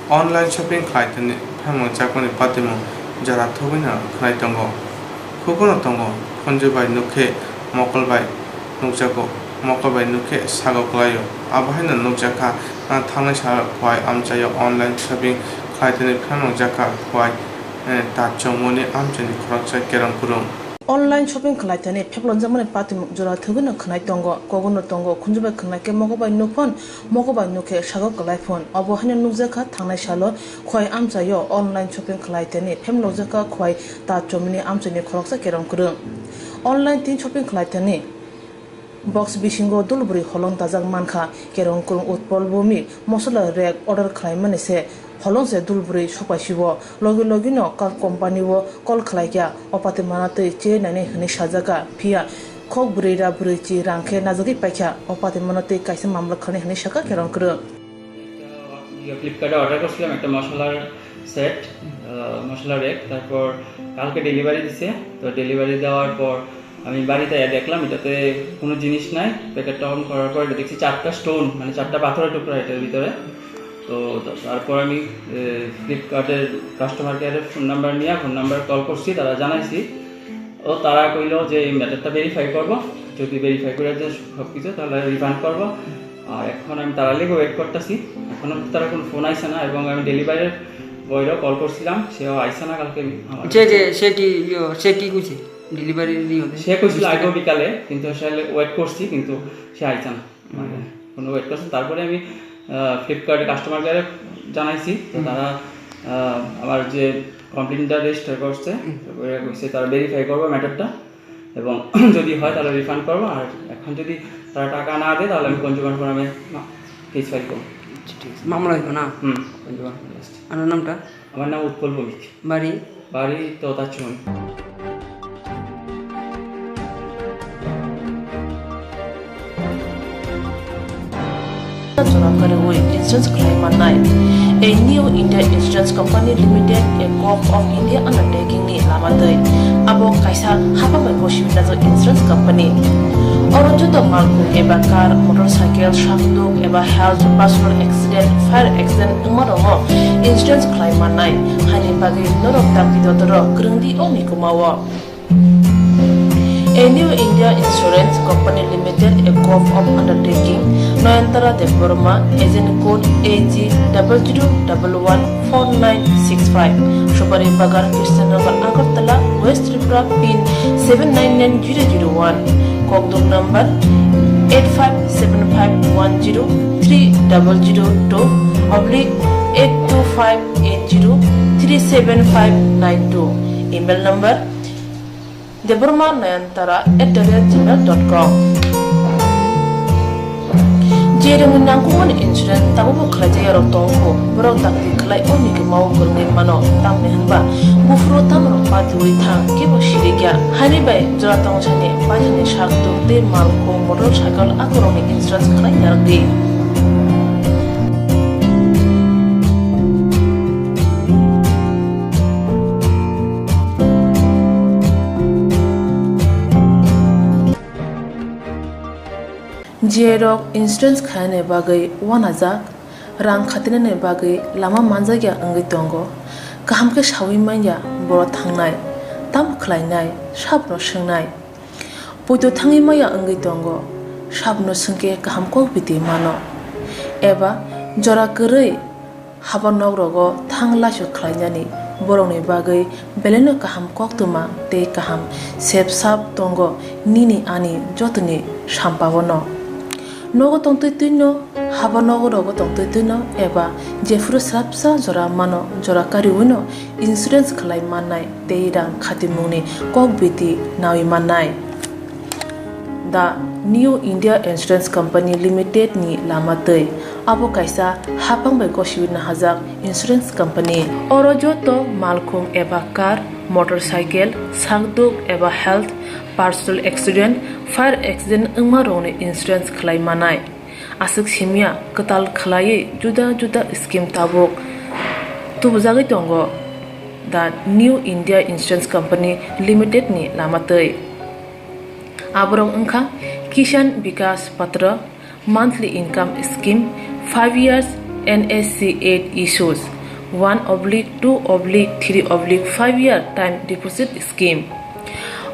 Online shopping khlai thani phaimung chakmani patimung jora thugwino khwnai tongo. Hukuno tongo, khunju bai nukhe mokol bai nukjago, mokol bai nukhe sago kwlaio. Abo haino nukjakha, ah, thangnai salo Khowai amchaio online shopping khlai thani phaimung jakha Khowai, eh, Tatchongmoni amchaini khoroksa Kerong Kurung. Online shopping khlai thani pheplonjakmani patimung jora thugwino khwnai tongo, kogono tongo, khunju bai khwnai khe mokol bai nuphon, mokol bai nukhe sago kwlai phon. Obo haino nukjakha thangnai salo Khowai amchaio online shopping khlai thani phemlokjakha Khowai Tatchongmoni amchaini khoroksa Kerong Kurung. Online tin shopping khlai thani box bisingo dulbwrwi holong dajak mankha. Kerong Kurung Utpal Bhowmik mosola rek order khlaimani se holong se dulbwrwi sokpaisio. Logi logino ka company o call khlaikha, o patimano twi che nani hwnwi sajakha, phiya khok bwrwi ra bwrwi chi rang khe najagwi paikha, o patimano twi kaisa mamla khlani hwnwi sakha Kerong Kurung. ইয়ে, ফ্লিপকার্টে অর্ডার করছিলাম একটা মশলার সেট, আহ, মশলার র‍্যাক। তারপর কালকে ডেলিভারি দিছে। তো ডেলিভারি দেওয়ার পর আমি বাড়িতে আয়া দেখলাম এটাতে কোনো জিনিস নাই। প্যাকেটটা ওপেন করার পর এটা দেখছি চারটা স্টোন, মানে চারটা পাথরের টুকরা এটার ভিতরে। তো তা-, তারপর আমি, এ, ফ্লিপকার্টের কাস্টমার কেয়ারের ফোন নাম্বার নিয়ে ফোন নাম্বার কল করছি, তারা জানাইছি। ও তারা কইলো যে এই ম্যাটারটা ভেরিফাই করবো, যদি ভেরিফাই করে যে সব কিছু তাহলে রিফান্ড করবো। আর এখন আমি তারা লেগে ওয়েট করতেছি, এখনো তারা কোনো ফোন আইছে না। এবং আমি ডেলিভারি বয়রও কল করছিলাম, সেও আইছে না কালকে আমার। যে, যে, সে কি, ইয়ো, সে কি কইছে? ডেলিভারি নিয়ে ওদের? সে কইছিল আগেও বিকালে, কিন্তু আসলে ওয়েট করছি, কিন্তু সে আইছে না। মানে, হুম। কোনো ওয়েট করছে। তারপরে আমি, আহ, ফ্লিপকার্টে কাস্টমার কেয়ারে জানাইছি, তো হুম। তারা, আহ, আমার যে কমপ্লেইনটা রেজিস্টার করছে, হুম। তারপরে কইছে তারা ভেরিফাই করবে ম্যাটারটা, এবং যদি হয় তাহলে রিফান্ড করবো, আর এখন যদি তারা টাকা না দেয় তাহলে আমি কনজিউমার ফোরামে মা-, কেস ফাইল করবো। আচ্ছা, ঠিক আছে। মামলা হইব না? হুম, কনজিউমার ফোরামে আসছে। আপনার নামটা? আমার নাম উৎপল ভৌমিক। বাড়ি? বাড়ি তো তার সময়। Jora kwrwi insurance khlai mannai. A new India Insurance Company Limited, a Corp of India undertaking ni lama twi. Abo kaisa hapha bai bo simi najak insurance company. Oro joto malkhung eba car, motorcycle, sakduk eba health, personal accident, fire accident wngma rokno insurance khlai mannai. Haini bagwi norok tamni dodorok kwrwng di o ni kumao. A New India Insurance Company Limited, a gov of undertaking, Nayantara Debbarma, agent code A G double zero double one four nine six five, Supari Bagan, Krishnanagar, Agartala, West Tripura, pin seven nine nine zero zero one, kokduk number eight five seven five one zero three double zero two oblique eight two five eight zero three seven five nine two, email number Debbarma Nayantara at the rate gmail dot com. Je rwngni nangkukmani insurance tabukbo khlaijak yarok tongkho, borok dakti khlai o nigwmao kwrwngwi mano, tamni hwnba buphuru tamrok patiui thang, kebo sirikya. Haini bai jora tongsani baithangni sak tuk tei malkhung, motor cycle akorokni insurance khlai narwkdi. J rok insurance khainani bagwi uanajak, rang khatinani bagwi lama manjakya wngwi tongo. Kaham khe saui manya borok thangnai, tamo khlainai, sabno swngnai. Poito thangwi manya wngwi tongo, sabno swngkhe kaham kok biti mano. Eba jora kwrwi haba nok rogo thang laisu khlainani borokni bagwi belaino kaham koktwma tei kaham sep sap tongo nini ani jotoni sampaono. Nogo tongtwi twino, haba nogo rogo tongtwi twino eba jephuru swrapsa jora mano, jora kariwino insurance khlai mannai tei rang khatimungni kok biti naui mannai. The New India Insurance Company Limited ni lama twi. Abo kaisa haphang bai gosiwi nahajak insurance company. Oro joto malkhung eba car, motorcycle, sakduk eba health, personal accident, fire accident wngma rokni insurance khlai manai. Aswk simya kwtal khlaiwi juda juda scheme tabuk tubujagwi tongo. The New India Insurance Company Limited ni lama twi. Aborok wngkha Kisan Vikas Patra, monthly income scheme, five years N S C eight issues, one oblique two oblique three oblique five year time deposit scheme.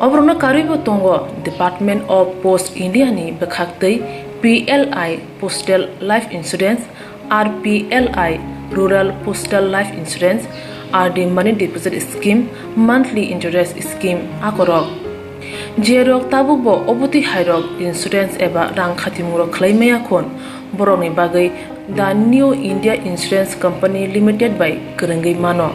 Oborokno karwibo tongo Department of Post India ni bwkhak twi P L I Postal Life Insurance, R P L I, Rural Postal Life Insurance, R D Money Deposit Scheme, Monthly Interest Scheme akorok. Jerok tabukbo obotwi hairok insurance eba rang khatimungrok khlai maya khun, borokni bagwi The New India Insurance Company Limited bai kwrwngwi mano.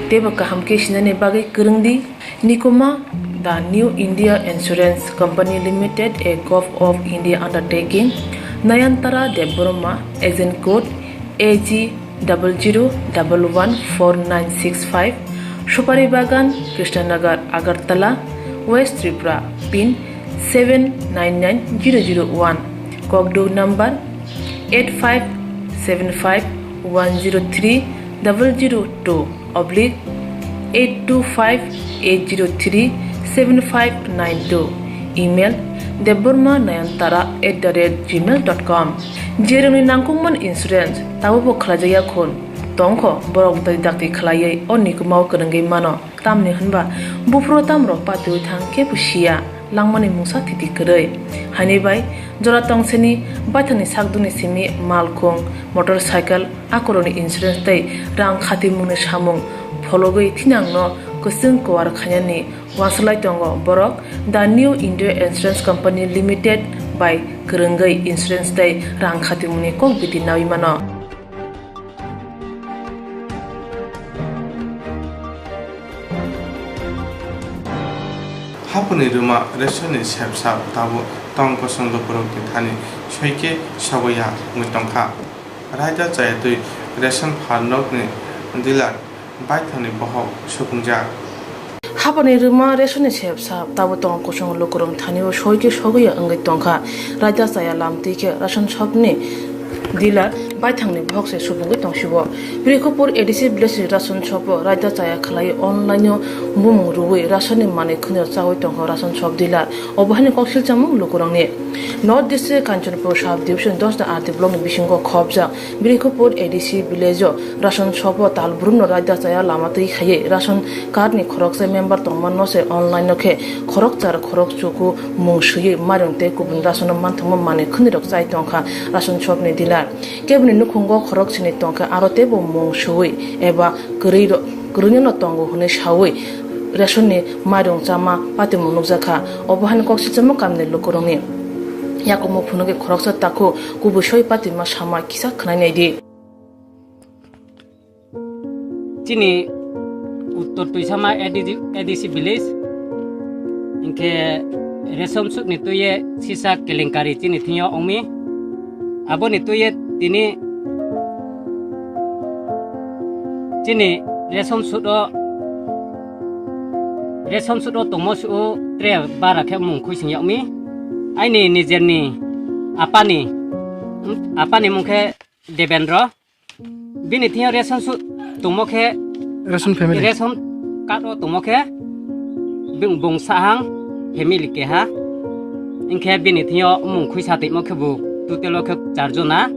Teibo kaham khe sinani bagwi kwrwngdi. Nikuma, The New India Insurance Company Limited, a Gov of India undertaking, Nayantara Debbarma, agent code A G double zero double one four nine six five, Supari Bagan, Krishnanagar, Agartala, West Tripura, pin seven nine nine zero zero one, kokduk number eight five seven five one zero three double zero two oblique eight two five eight zero three seven five nine two, email debbarma nayantara at the rate gmail dot com. Jerokni nangkukmani insurance tabukbo khlaijakya khun tongkho, borok tei dakti khlaiwi o nikumao kwrwngwi mano. Tamni hwnba buphuru tamrok patiui thang kebo siya, langmani mungsa thiti kwrwi. Haini bai jora tongseni baithangni sakdukni simi malkhung, motorcycle, akorokni insurance tei rang khatimungni samung phologwi thinangno kwchwng kuar khainani uansuk lai tongo borok. The New India Insurance Company Limited bai kwrwngwi insurance tei rang khatimungni kok biti naui mano. Haponi rwma ration ni sepsa tabuk tong kosong lukurokni thani soike sogoya wngwi tongkha. Raida chaya twi ration pharnokni dealer baithangni bohok sukungjak. Haponi rwma ration ni sepsa tabuk tong kosong lukurokni thani o soike sogoya wngwi tongkha. Raida chaya lamtwi khe ration shop ni dealer Baithangni bohok se subungwi tongsibo. Brikhupur A D C village ni ration shop o raida chaya khlai online o bumung rwui ration ni manwi khwnwi chaui tongkha ration shop dealer. Obo haino koksil chamung lukurokni. North District Kanchanpur Sub Division dos da R D block ni bisingo khopjak Brikhupur A D C village o ration shop o tal brum no raida chaya lama twi khaiwi ration card ni khoroksa member tongma no se online no khe khorokchar khorokchuku mung swiwi mairung tei kubun ration no manthokma manwi khwnwi rok chai tongkha ration shop ni dealer. Keboni nukhungo khorok sini tongkha, aro teibo mung suwi eba kwrwi ro-, kwrwino tongo hwnwi sawi ration ni mairung chama patimung nukjakha. Obo haino koksichamo kamni lukurokni yakungma phunukgwi khoroksa takhuk kubui soi patima sama kisa khwnai naidi. Chini Uttor Tuisama A D C, A D C village, hinkhe ration sukni twiye sisa kelenkari chini thwngyo wngmi. Aboni twiye tini chini ration sudo, ration sudo tongmo suo tre bara khe mung khuising yakmi. Aini nijerni apani, apani mung khe Debendra. Bini thingyo ration su tongmo khe ration family. Ration card o tongmo khe bing bung sahang family keha. Hinkhe bini thingyo mung khuisa tongmo khe bo total o khe char jona.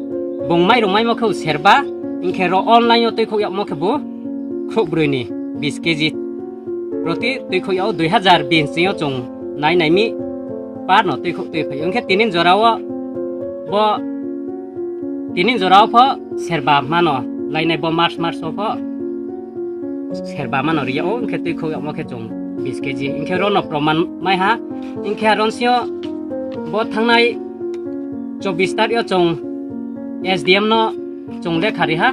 Bung mairung maimo khe bo serba. Hinkhe ro online o twikhok yakmo khe bo khuk brwi ni bis K G. Proti twikhok yao dui hazar bis yo chwng nai naimi par no twikhok twi phai. Hinkhe tinin jora o bo Tinin jora o pho serba mano lainai bo March, March o pho serba mano riya o, hinkhe twikhok yakmo khe chwng bis K G. Hinkhe rono proman maiha, hinkhe ron sio bo thangnai chobbish tarik o chwng S D M no chwng lekha riha,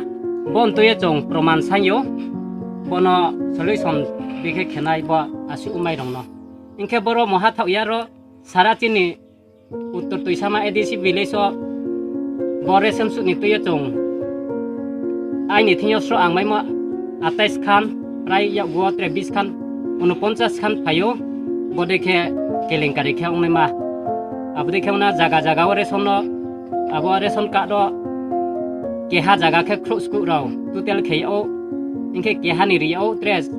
bo ntwi o chwng proman sanyo, bono solution bikhe khenai bo aswk mairokno. Hinkhe boro moha thok ya ro sara chini Uttor Tuisama A D C village o bo ration sukni twi o chwng. Aini thingyo sro ang maimo atais khan, prai yakgo tre bis khan, unoponchas khan phaio, bo de khe kelenkari khe ongnaima. Abo de khe wngna jaga jaga o ration no, abo ration card o keha jaga khe khruh skuh rao total khe o, hinkhe keha ni ri o tres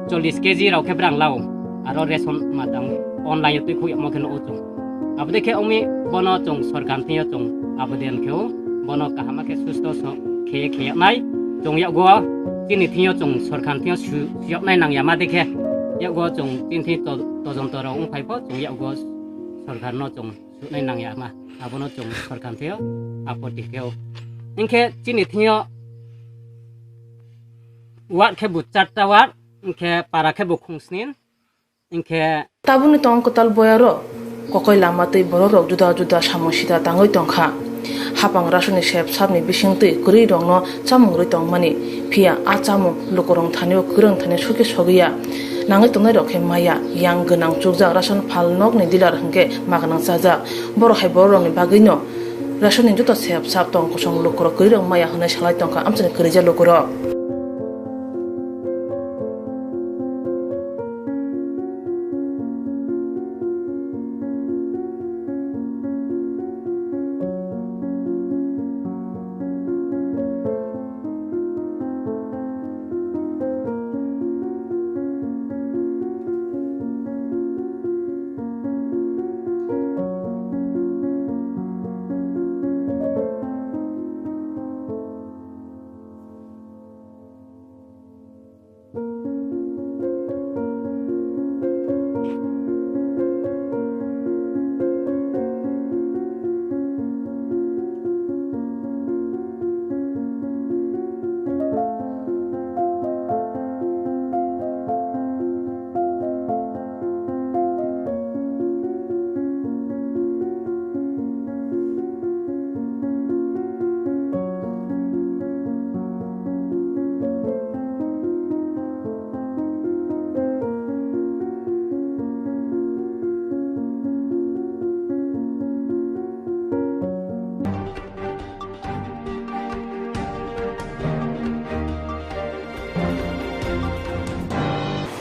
chollish K G rao khe brang lao, aro ration matang online twi khuk yakmo khe no o chwng. Abo de khe ongmi bono chwng sorkar thingyo chwng abo de khe o bono kaham khe susto so khe khe yaknai chwng yakgo chini thingyo chwng sorkar thingyo su-, suyaknai nang yama de khe yakgo chwng chini thing to-, tojonto rao wng phai pho chwng yakgo sorkar no chwng suknai nang yama, abono chwng sorkar theo apoti kheo. Hinkhe chini theo ward khe bo charta ward, hinkhe para khe bo khungsnin, hinkhe tabukni tong kwtal boyaro kokoi lama twi bororok juda juda samung sida tangwi tongkha. Hapang rasoni sep sapni bisingtwi kwrwirokno chamung rwi tongmani, phiya a chamung lukurok thanio kwrwng thani sukhe sogwiya. Nangwi tongnairok khe maya, yang gwnang chukjak ration phal nokni dealer hwnkhe maganang chajak. Borok hai bororokni bagwino ration ni joto sep sap tong kosong lukurok kwrwirok maya hwnwi salai tongkha amchaini kwrwija lukurok.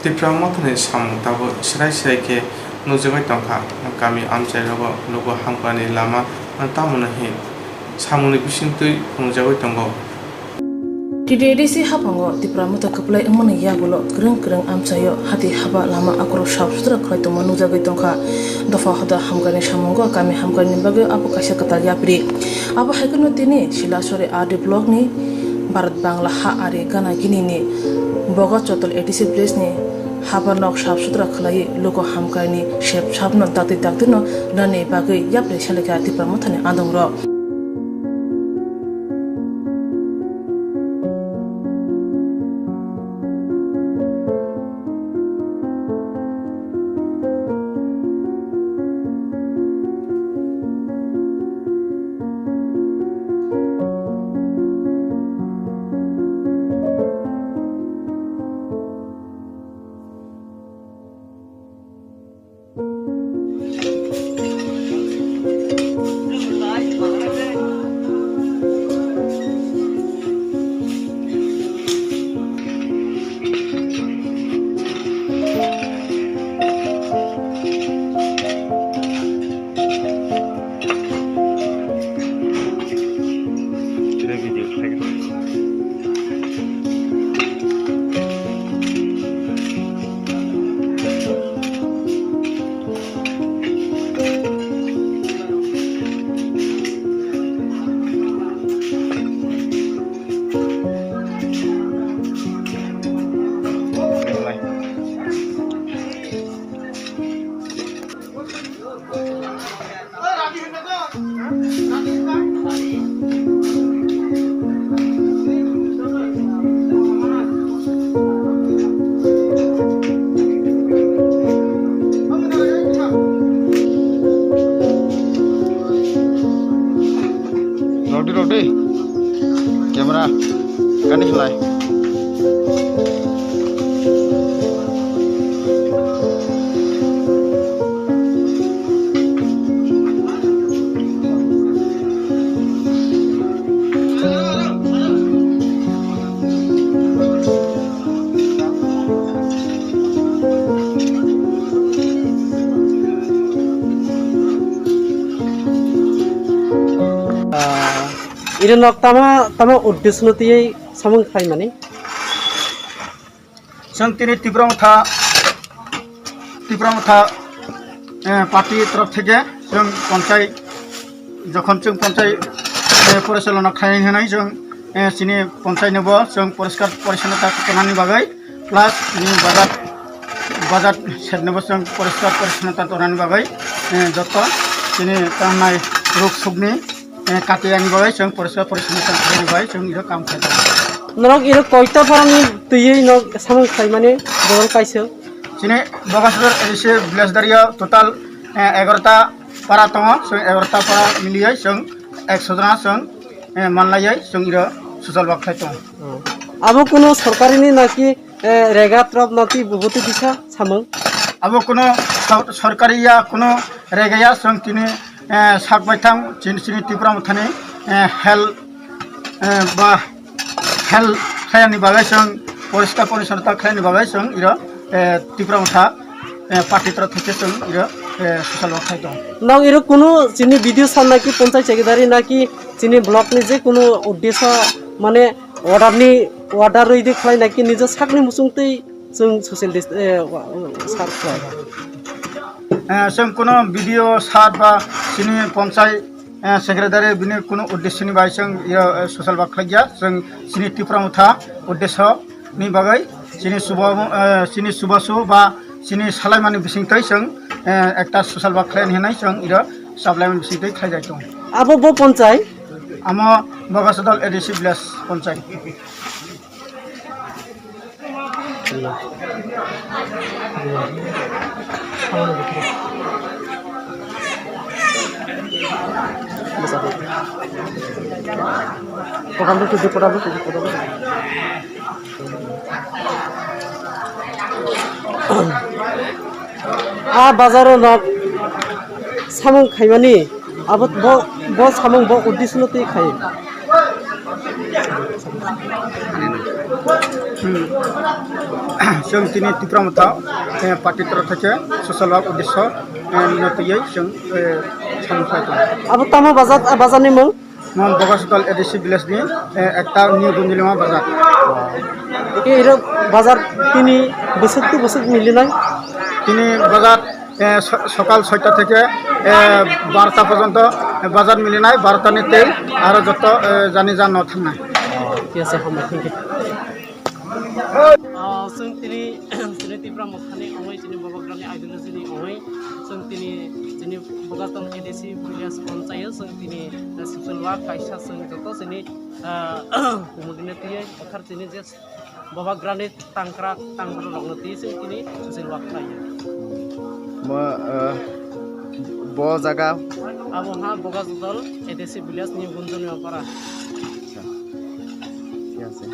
Tipra Mothani samung tabuk srai srai khe nukjagwi tongkha. Kami amchairogo luku hamkani lama tamoni hin samungni bisingtwi phunukjagwi tongo. T D A D C haphango Tipra Motha kwplai wngmani yagulo kwrwng kwrwng amchaio hati haba lama akorok sap sutra khlai tongma nukjagwi tongkha. Dopha hoda hamkrai ni samungo kami hamkrai ni bagwi abo kaisa kwtal yapri. Abo hai kheno tini Silasori R D block ni Bharat Bangla ha ari gana gini ni Boga Chotol A D C village ni haba nok sap sutra khlai luku hamkrai ni sep sapno dakti dakti no rwnani bagwi yapri selekha Tipra Motha ni adong rok. Rodi, rodi. Camera. Kani khlai. Ah, iri nok tama, tama uddesno tiyai samung khlaimani? Chwng tini Tipra Motha, Tipra Motha, eh, party torof theke chwng ponchai, jokhon chwng ponchai, eh, porichalona khlainai hinwi chwng, eh, chini ponchai nobo chwng poriskar porichonnota tonani bagwi, plus chini bazar, bazar side nobo chwng poriskar porichonnota tonani bagwi, eh, joto chini tangnai ruk sukni, eh, kati ani bagwi chwng poriskar porichonnota tonani bagwi chwng iro kam khlai tongo. Norok iro koita borokni twiwi no samung khlaimani borok kaisa? Chini Bogasodor A D C village dario total, eh, egarota para tongo, chwng egarota para miliyai chwng ekso jona chwng, eh, manlaiwi chwng iro social work khlai tongo. Oh. Abo kuno sorkarini naki, eh, rega trop nati bubutwi bisa samung? Abo kuno sor-, sorkari ya kuno rega ya chwng tini, eh, sak baithang chini, chini Tipra Mothani, eh, health, eh, ba health khlaiyani bagwi chwng poriskar porichonnota khlaiyani bagwi chwng iro, eh, Tipra Motha, eh, party torof theke chwng iro, eh, social work khai tongo. Nang iro kunu chini B D O sir naki ponchai secretary naki chini block ni je kunu uddesho mane order ni order rwi de khlai naki nijo sakni muchung twi chwng social dis-, eh, wa-, wa-, sir khlai. Eh, chwng kunu B D O sir ba chini ponchai eh, secretary bini kunu uddesho ni bai chwng, eh, social work khlai ya, chwng chini Tipra Motha uddesho ni bagwi chini suba, eh, chini subasu ba chini salaimani bisingtwi chwng, eh, ekta social work khlai hinwi chwng iro supplement bisingtwi khlai jai tongo. Abo bo ponchai? Amo Bogasodol A D C village ponchai. Ah, bazaro nok samung khaimani, abo bo, bo samung bo uddesho no twi khai. Hmm. Chwng tini Tipra Motha, eh, party torof theke social work uddesho, eh, no twiwi chwng, eh, samung khlai tongo. Abo tamo bazar, bazar ni mung? Mo Bogasudal A D C village ni, eh, ekta New Gunjulima bazar. Eke iro bazar tini bwswk to bwswk milinai? Tini bazar, eh, so-, sokal soita theke, eh, barota porjonto, eh, bazar milinai, barota ni tei aro joto, eh, jani jan no thangnai. Thik ase, hambai, thank you. Ah, chwng tini, chini Tipra Mothani ongwi, chini Bobagrani ideology ni ongwi, chwng tini, chini Bogasudal A D C village panchayat, chwng tini, eh, social work kaisa chwng joto chini, ah, community ni twiwi kwthar chini je Bobagrani tangkra, tangkra rokno twi chwng tini social work khlaiwi. Mo, eh, bo jaga? Abo ha Bogasudal A D C village ni Gunjulima para. Acha. Thik ase.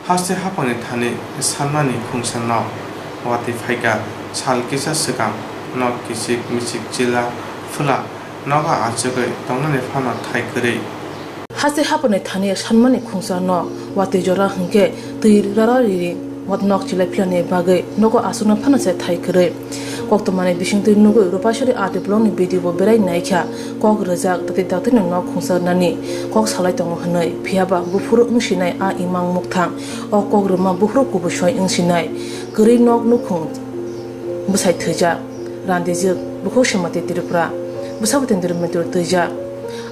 Haste haphangni thani sanmani khungsa nok watwi phaikha. Sal kisa swkang nok kichik michik chila phwla nogo achugwi tongnani phano thai kwrwi. Haste haphangni thani sanmani khungsa nok watwi jora hwnkhe twi rara riri. Wat nok chilai philani bagwi nogo aswkno phano se thai kwrwi. Koktwmani bisingtwi nugwi Rupasori R D blockni B D O bo berai naikha. Kok rwjak, tati daktino nok khungsa rwnani kok salai tongo hwnwi. Phiyaba buphuru wngsinai a imang mukthang. O kok rwma buphuru kubui soi wngsinai. Kwrwi nok nukhung bwsai thwijak. Randijwk, bukhuk Srimati Tripura. Bwsabo tendri mentri twijak.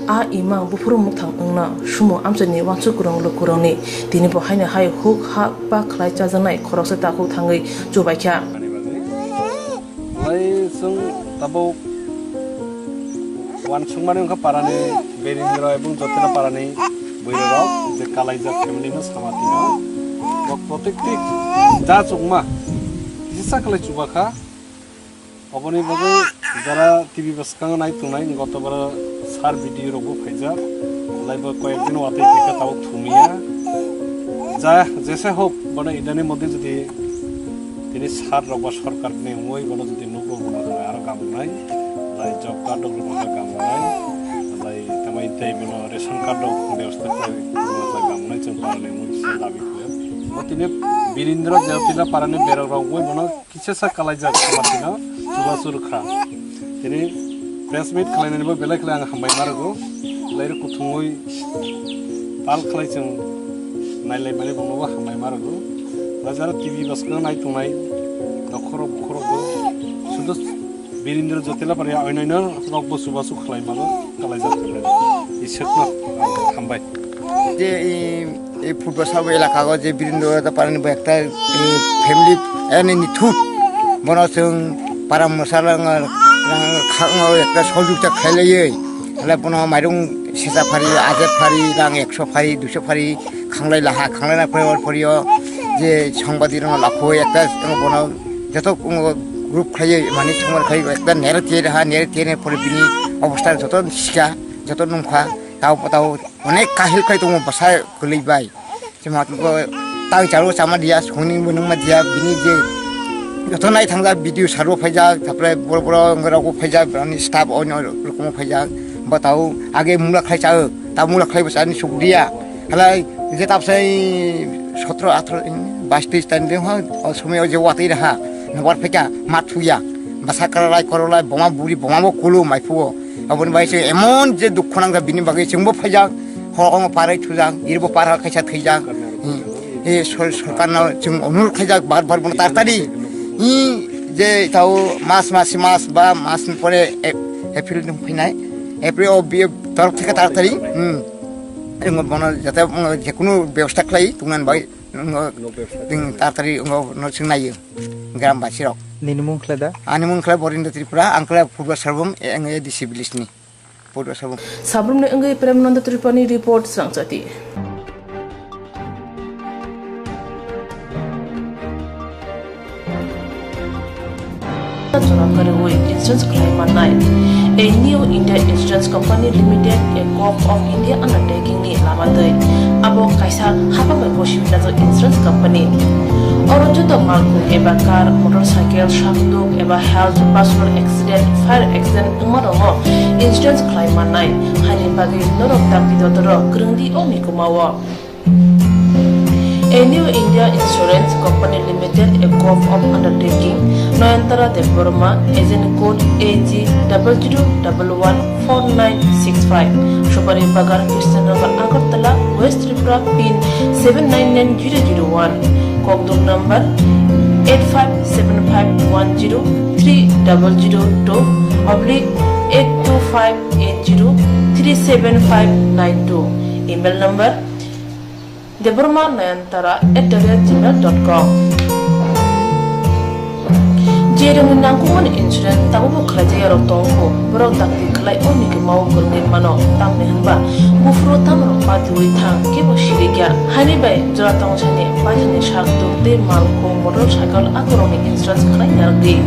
A imang buphuru mukthang wngno sumo amchaini uansuk kwrwng lukurokni. Tini bo haino hai huk ha pa khlai chajaknai khoroksa takhuk thangwi chubaikha. Lai chwng tabuk uansukmani wngkha parani Berindra ebong Jotila parani bwrwirok je kalaijak family no samatino. Bo protekti ja chukma kisa kwlai chubakha. Oboni bagwi jara T V bwskango nai tongnai, goto boro sir B D O rokbo phaijak, laibo koyek din watwi khe tabuk thumiya. Ja jesa hok, bono idani moddhe jodi tini sir rok ba sorkar ni wngwi bono jodi nukgo, bono aro gam wngnai, lai job card rok rwma khe gam wngnai, lai tamai tei bono ration card rok bebostha khlai rwma khe gam wngnai, chwng parani wngwi kisa dabi khlai. Bo tini Birindra Jayatila parani berok rok wngwi bono kisa sa kalaijak Srimati no chubachu rwkha. Tini press meet khlainani bo belai khlai ang hambai ma rwgo. Belai rw kuthumwi pal khlai chwng nailaimani bono bo hambai ma rwgo. Rajara T V bwskango nai tongnai nokhorok bukhorok bo sudu Birindra Jotila pari oinaino rok bo chubachu khlai mago kalaijak khlai. Iswkno hambai. Je i, i Purbo Sabo elaka o je Birindra Jotila parani bo ekta, i, family ene ni thut. Bono chwng para mwsala rang, rang khakno ekta sojukta khailaiwi. Hala bono mairung sesa phari, ajer phari, rang ekso phari, duiso phari khanglai laha, khanglai na pore or porio je songbadirokno lakhoi ekta bono joto group khlaiwi mani songbar khai ekta nero tiye raha, nero tiye ne pore bini obostha joto sika, joto nungkha, tao tao onek kahil khai tongo bwsa kwlwi bai. Chwng tang chalo chama dia, songni bo nungma dia, bini je joto nai thangja video sarbo phaijak, tapre boro boro wngwi rokbo phaijak, ani staff onyo rokomo phaijak, bo tao age mula khlai chao, ta mula khlai bwsa ani sukdia. Halai je tapsai sotro, atro, bais, tris time de ho, o somoy o je watwi raha, nobar phaika, ma thuya, bwsa kwrwlai, kwrwlai, boma buri, boma bo kulu, mai phuo. Aboni bai se emon je dukho nangkha bini bagwi chwngbo phaijak, hor ongo parai thujak, irbo para kaisa thwijak. Hmm. E sor-, sorkarno chwng onurot khaijak bar bar bono tartari. I je tao mas mas mas ba mas pore Ap-, April ni phainai. April o bi-, torok theke tartari. Hmm. Chwng bono jate, um, jekunu bebosta khlai tongna bai, um, chwng tartari, um, no chwng naiyo. Gram basi rok. Nini mung khlai da? Ani mung khlai Borindo Tripura, ang khlai Purbo Sarbom, e, ang A D C village ni. Purbo Sarbom. Sabrumni wngwi Prem Nanda Tripurani report, Srangchati. Jora kwrwi insurance khlai mannai. A New India Insurance Company Limited, a Gov of India undertaking ni lama twi. Abo kaisa hapang bai gosip najak insurance company. Oro joto malkhung eba car, motorcycle, sakduk eba health, personal accident, fire accident wngma rokno insurance khlai mannai. Haini bagwi norok dakti dotoro kwrwngdi o nikomao. A New India Insurance Company Limited, a Gov of undertaking, Nayantara Debbarma, agent code A G double zero double one four nine six five, Supari Bagan, Krishnanagar, Agartala, West Tripura, pin seven nine nine zero zero one, Kokdum number eight five seven five one zero three double zero two oblique eight two five eight zero three seven five nine two, email number Debbarma Nayantara at the rate gmail dot com. Jerokni nangkukmani insurance tabukbo khlaijak yarok tongkho, borok dakti khlai o nikomao kwrwngwi mano, tamni hwnba buphuru tamrok patiwi thang kebo sirikya. Haini bai jora tongsani paithakni sakduk tei malkhung, motorcycle akorokni insurance khlai narwkdi.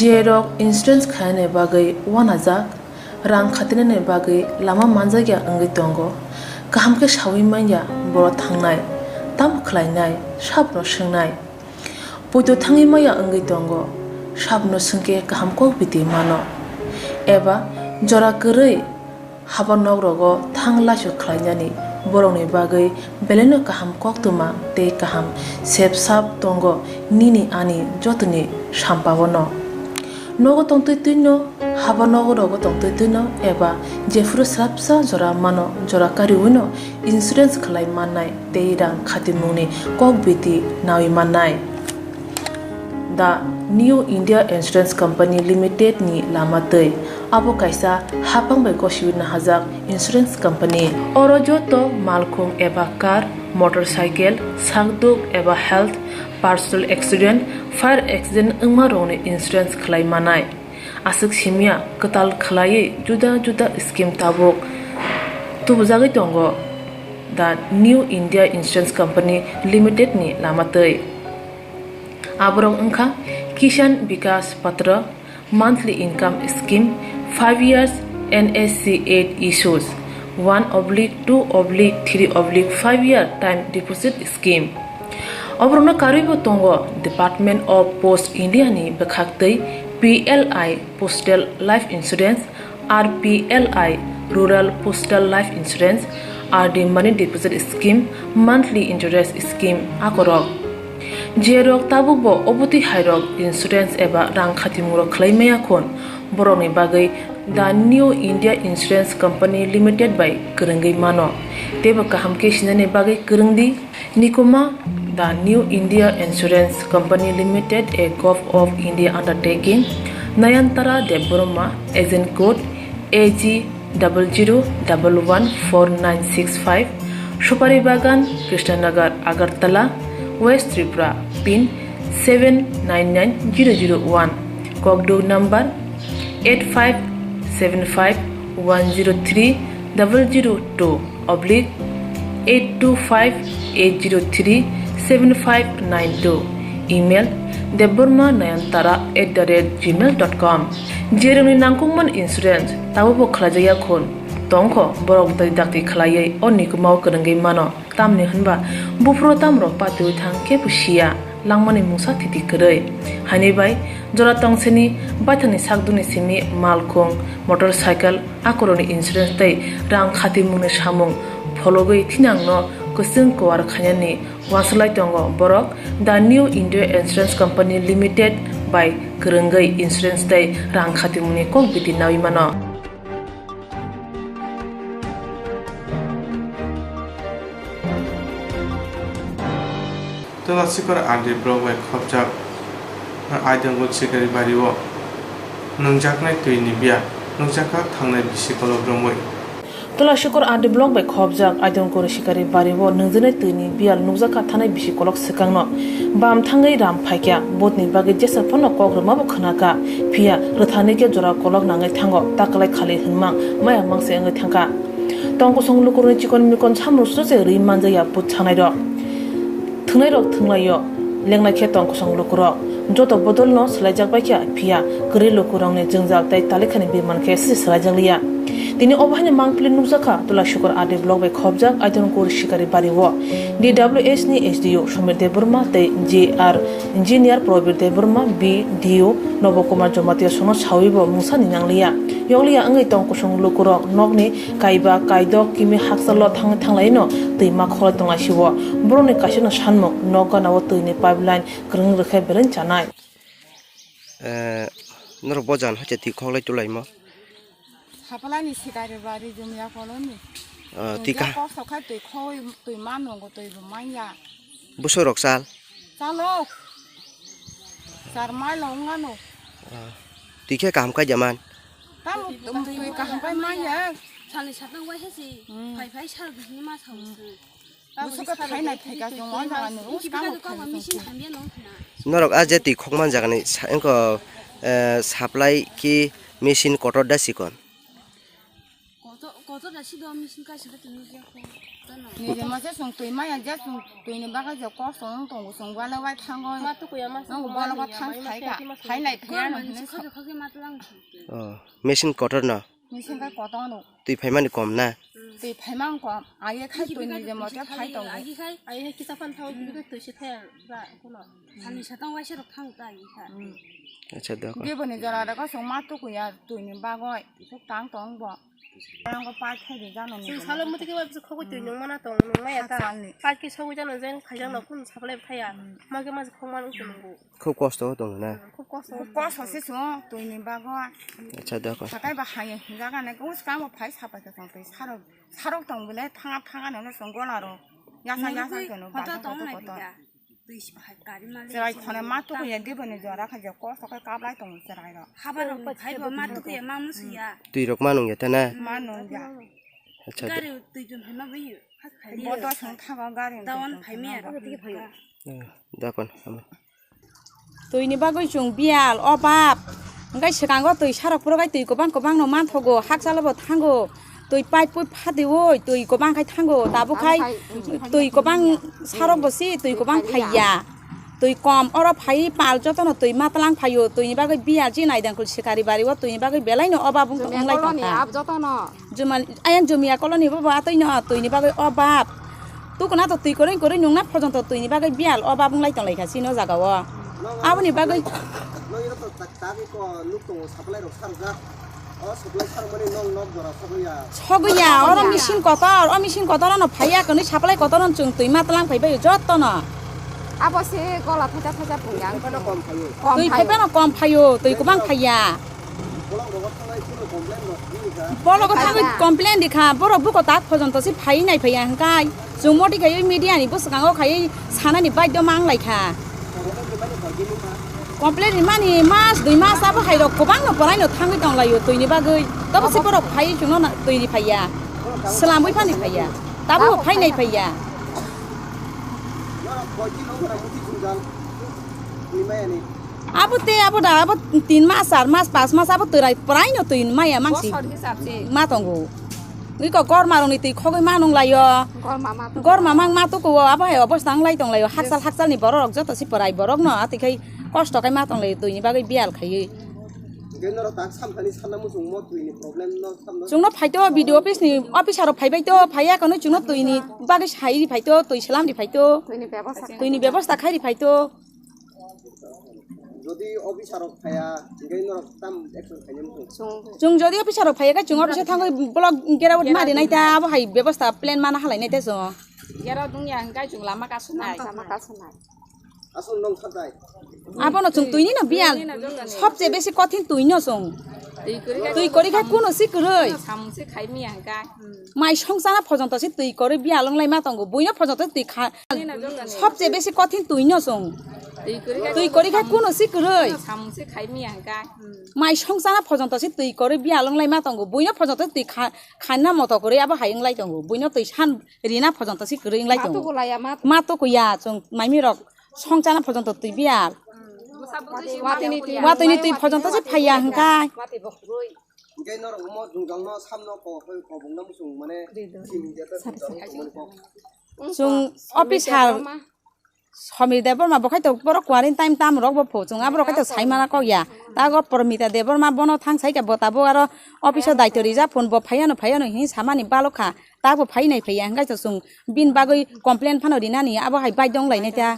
Jerok insurance khainani bagwi uanajak, rang khatinani bagwi lama manjakya wngwi tongo. Kaham khe saui manya borok thangnai, tamo khlainai, sabono swngnai. Poito thangwi manya wngwi tongo, sabono swngkhe kaham kok biti mano. Eba jora kwrwi haba nok rogo thang laisu khlainani borokni bagwi belaino kaham koktwma tei kaham sep sap tongo nini ani jotoni sampaono. Nogo tongtwi twino, haba nogo rogo tongtwi twino eba jephuru swrapsa jora mano, jora kariwino insurance khlai mannai tei rang khatimungni kok biti naui mannai. The New India Insurance Company Limited ni lama twi. Abo kaisa hapang bai gosiwi nahajak insurance company. Oro joto malkhung eba car, motorcycle, sakduk eba health, personal accident, fire accident wngma rokni insurance khlai manai. Aswk simya kwtal khlaiwi juda juda scheme tabuk tubujagwi tongo The New India Insurance Company Limited ni lama twi. Aborok wngkha Kisan Vikas Patra, monthly income scheme, five years N S C eight issues, one oblique two oblique three oblique five year time deposit scheme. Oborokno karwibo tongo Department of Post India ni bwkhaktwi P L I Postal Life Insurance, R P L I Rural Postal Life Insurance, R D Money Deposit Scheme, Monthly Interest Scheme akorok. Jerok tabukbo obotwi hairok insurance eba rang khatimungrok khlai maya khun, borokni bagwi The New India Insurance Company Limited bai kwrwngwi mano. Teibo kaham khe sinani bagwi kwrwngdi. Nikuma, The New India Insurance Company Limited, a Gov of India undertaking, Nayantara Debbarma, agent code A G double zero double one four nine six five, Supari Bagan, Krishnanagar, Agartala, West Tripura, pin seven nine nine zero zero one, Kokduk number eight five seven five one zero three double zero two oblique eight two five eight zero three seven five nine two, email debbarma nayantara at the rate gmail dot com. Jerokni nangkukmani insurance tabukbo khlaijakya khun tongkho, borok dakti khlaiwi o nikomao kwrwngwi mano. Tamni hwnba buphuru tamrok patiwi thang kebo siya, langmani mungsa thiti kwrwi. Haini bai jora tongsini baithangni sakdukni simi malkhung, motorcycle, akorokni insurance tei rang khatimungni samung phologwi thinangno kwchwng kwar khainani uansuk lai tongo borok The New India Insurance Company Limited bai kwrwngwi insurance tei rang khatimungni kok biti naui mano. Twla sikor adi borok bai khopjak, aidangul sikari bario nungjaknai twi ni biya nukjakha thangnai bisi kolok romwi. Tulashikor R D block bai khobjak Aidongkor Sikari bari o nungjaknai twini biyal nukjakha thanai bisi kolok swkangno. Bam thangwi ram phaikha, botni bagwi jesa phano kok rwmabo khwnakha, phiya rwtharnwi khe jora kolok nangwi thango, takwlai khali hwnmang maya mangse wngwi thangkha. Tongkosong lukurokni chikon mikon samruk se rwi manjakya bwthanairok. Thwngnairok thwnglaio, lengnai khe tongkosong lukurok. Joto bodolno swlaijak bai khe, phiya kwrwi lukurokni jwngjal tei talikhani birman khe se swlaijakliya. Tini obo haino mangpili nukjakha, Tulashikor R D block bai khobjak Aidongkor Sikari bari o D W S ni S D O Somir Debbarma tei J R Engineer Probir Debbarma, B D O Nobo Kumar Jamatia sono sawibo mungsa ni nangliya. Yokliya wngwi tongkosong lukurok nokni kaiba kaidok kimi hakchalo thang-, thanglaino twi ma kholai tonglaisio. Borokni kaisano sanmung, nok ganao twini pipeline kwrwng rwkhe beleng chanai. Eh, norok bo jan hoite twi khoklai tulaimo? Sapalani sikari bari jumya koloni. Ah, twi Jumya ka- kok sokha twi khoi, twi ma nungo twi bo manya. Busurok chal? Chalo. Char mai lo wngano. Ah, twi khe kaham kai jaman? Tamo twi kaham kai manya. Salni satang wai hesi. Hmm. Phai phai sal bihini ma sao se. Busuka thainai thaika chwng o jaga ni o swkango khaina chwng. Norok a je twi khokma jagani sa-, wngkha, eh, supply ki machine kotor da chikon? Kotor, kotor da si do machine kaisa khe twi nukya kho. Nije masa chwng twi maya je chwng twi ni bagwi je kok chwng tongo chwng bana wai thango. Ma tukuya ma. Nang bana wai thang thaika. Thainai thaya no hinwi sa. Khokhe khokhe ma tlang. Oh, machine kotor no? Machine kai kotor no. Twi phaimani kom na? Twi phaimang kom. Aye khai twi ni je mote phai tongo. Aye khai. Aye khai kisa phan thang, twi se thaya ba kono. Salni satang waisa rok thang ta aye khai. Acha, doko. Beboni jora da kosong ma tukuya twi ni bagoi. Suk tang tong bo. Ang ko pa khai de jano ni. Salo muti ke ba khogoi twi nung mana tong nung maya ta. Salni. Pa ke sogoi jano jen khai jano kun saplai thaya. Ma ke ma khong man ko nungo. Khub kosto o tongo na? Khub kosto. Khub kosto se chwng twi ni bago. Acha, doko. Sakai ba hai jaga na ko skang bo phai sapai ka tong twi sarok, sarok tong bole thanga thanga no chwng gola ro. Yasa yasa ke no ba to ko to. Twi si bahai kari mali. Chwrai khone ma tuku ya diboni jora kha je kosto kai kablai tong chwrai ro. Habar rok khai bo ma tuku ya ma musu ya. Twi rok ma nung ya ta na? Ma nung ya. Acha, do. Gari twi tun hai ma bai. Boto chwng thago gari. Dawan phai me ya. Doko. Twini bagwi chwng biyal obab. Hwnkhe swkango twi sarok phuru bai twi kwbang kwbang no manthogo, hakchalo bo thango. Twi pipe pui phatiwi twi kwbang khai thango. Tabuk khai twi kwbang sarok bo si twi kwbang phaiya. Twi kom oro phai pal jotono twi matlang phaio. Twini bagwi biyal ji naidangkul Sikari bari o twini bagwi belai no obab wng-, wnglai tongkha. Jotono. Jumal-, ayang jumia koloni bo bo atwi no, twi ni bagwi o bab. Tukuna to twi kwrwi kwrwi nungna phojon to twi ni bagwi biyal o bab wng lai tong lai kha chini o jaga o. Aboni bagwi. Nang iro to tak tak ko nuk tongo supply rok sarjak. O supply sarmani nong nok jora sogwi ya. Sogwi ya, oro machine kotor, o machine kotor no phaiya kwnwi supply kotor no chwng twi ma tlang phai bai joto no. Abo se gola thaisa thaisa phungyang. Phano kom phaio. Twi phai phano kom phaio, twi kwbang phaiya. Bologo thangwi complain rikha, borok buko tak phojonto se phai nai phaiya hwnkhe chwng modi khaiwi media ni bwskango khaiwi sanani baidyo ma wng lai kha. Complain rimani mas dui mas abo hai rok kwbang no borai no thangwi tong laio twi ni bagwi, tobo se borok phai chwngno na twi ri phaiya, swlamwi phani phaiya, tabuk phai nai phaiya. Abo te abo da abo tin mas, char mas, pas mas abo twrai prai no twi maya mangsi. Bosor hisab se. Ma tongo. Iko gorma rok ni twi khogwi ma nung laio. Gorma ma to. Gorma mang ma tukuo abo hai obosta wng lai tong laio. Hakchal hakchal ni borok rok joto si prai borok no ati khai kosto khai ma tong laio twi ni bagwi biyal khaiwi. Hwnkhe norok tak samthani sanna muchung mo twi ni problem no samno. Chwngno phaito B D O office ni officer rok phaibai to phaiya kono chwngno twi ni bagwi sai ri phaito twi selam ri phaito. Twi ni bebosta. Twi ni bebosta khai ri phaito. Jodi officer rok phaiya, hwnkhe norok tam action khainai muchung? Chwng jodi officer rok phaiya khe chwng office o thangwi block gerao ma rinai ta, abo hai bebosta plan mana halai nai ta chwng. Gerao dungya hwnkhe chwng lama kasu nai. Lama kasu nai. Aswk nong khatai. Abono chwng twi ni no biyal. Sobse besi kothin twi no chwng. Twi kwrwi khai kuno si kwrwi. Samung se khai miya hwnkhe. Mai songchana phojonto se twi kwrwi biyal wng lai ma tongo. Buino phojonto twi kha. Sobse besi kothin twi no chwng. Twi kwrwi khai kuno si kwrwi. Samung se khai mia hwnkha. Mai songchana phojonto se twi kwrwi biyal wng lai ma tongo. Buino phojonto twi kha-, khanna moto kwrwi abo hai wng lai tongo. Buino twi san rina phojonto se kwrwi wng lai tongo. Ma tuku ya, chwng maimi rok songchana phojonto twi biyal. Watwini twi phojonto se phaiya hwnkha. Hwnkhe norok omo jwngjal no samno ko-, kobong no muchung mane simi jeta jwngjal no tongmani kok. Chwng officer Somir Debbarma bo khai to borok quarantine time tam rok bo phu chwng aborok khai to sai mana kok ya. Tago Promita Debbarma bono thang sai khe bo tabuk aro office o daito rijak phone bo phaiya no phaiya no hin samani balok kha. Tabo phai nai phaiya hwnkhe to chwng bini bagwi complain phano rinani abo hai baidong lainai ta.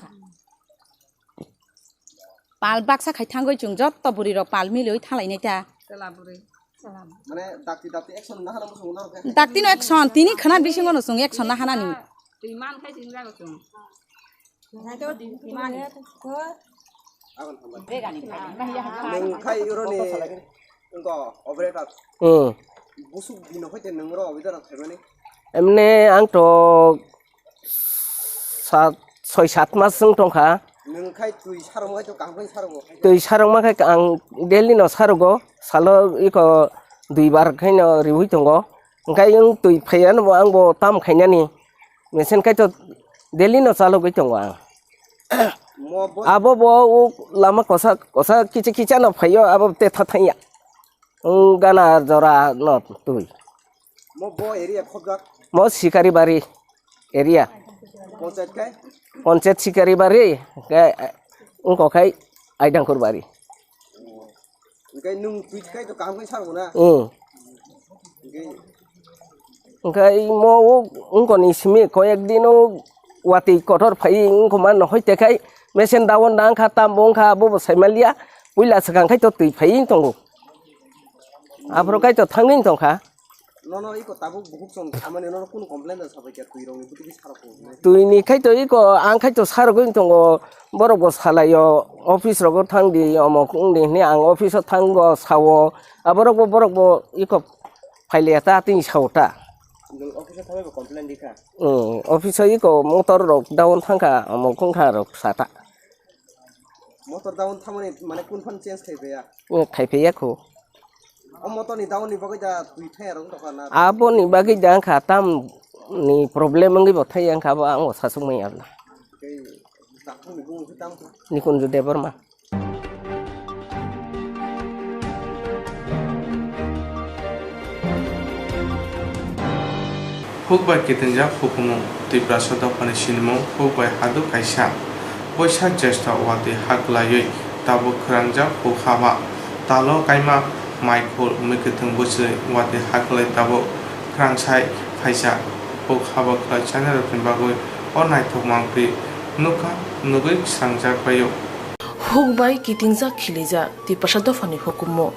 Pal baksa khai thangwi chwng jotto bwrwi rok pal miliwi thanglainai ta. Mane dakti dakti action nahana muchungo norok khe. Dakti no action, tini khana bisingo no chwng action nahanani. Twi man khai chwng jago chwng. Nwng khai uroni wngkha operator. Hmm. Busuk bino khai te nwng ro operator khaimani. Emne ang to sat, soi sat mas wng tongkha. Nwng khai twi sarwng khai to kaham khai sarwgo. Twi sarwngma khai ang daily no sarwgo, salo iko dui bar khai no riwi tongo. Hwnkhe ang twi phaiya no bo ang bo tam khainani. Mesen khai to daily no chalogwi tongo ang. Mo bo- Abo bo o lama kosa kosa kicha kicha no phaio abo te tha thangya. Wng gana jora no twi. Mo bo area khobjak. Mo Sikaribari area. Panchayat khai? Panchayat Sikaribari, ke, wngkok khai Aidangkurbari. Hwnkhe nwng twi khai to kaham khai sarwgo na? Hmm. Hwnkhe Hwnkhe mo o wngkoni simi koyek din o watwi kotor phai wngkoma nohoi tekhai mesen dagon dang kha tambo wngkha abobo saimalia puila swkang khai to twi phai wng tongo. Aphuru kaitor thangwi tongkha. Nono iko tabuk bukhuk chwng khamani nono kunu complain da sabai khe twi rokni bwtwi sarok ko hinwi? Twini khaito iko ang khaito sarogwi tongo, borok bo salaio office rogo thangdi omo wngdi hinwi ang office o thango sao, aborok bo borok bo iko phailiya ta tini sao ta. Nwng office o thangwi bo complain di kha? Hmm, office o iko motor rok down thangkha omo wngkha rok sata. Motor down thamani mane kun phan change khai paiya? Eh, khai paiya kho. O motor ni down ni bagwi da twi thaya rok wngkha na? Aboni bagwi da wngkha tam ni problem wngwi bo thaya wngkha bo ang bo sasuk manya abla. Tei takhuk ni bumung khe tamo kha? Nikunju Debbarma. Huk bai kitingjak hukumu, Tiprasa dophani sinimung huk bai haduk kaisa. Boisak Jyostha watwi ha kwlaiwi tabuk khwrangjak huk haba. Talo kaima mai khul mwi kwthwng bwswrwi watwi ha kwlai tabuk khwrangsai phaijak. Huk haba khwlai chanai rokni bagwi o naithok mangpili nukha, nugwi srangjak paio. Huk bai kitingjak khilijak Tiprasa dophani hukumu.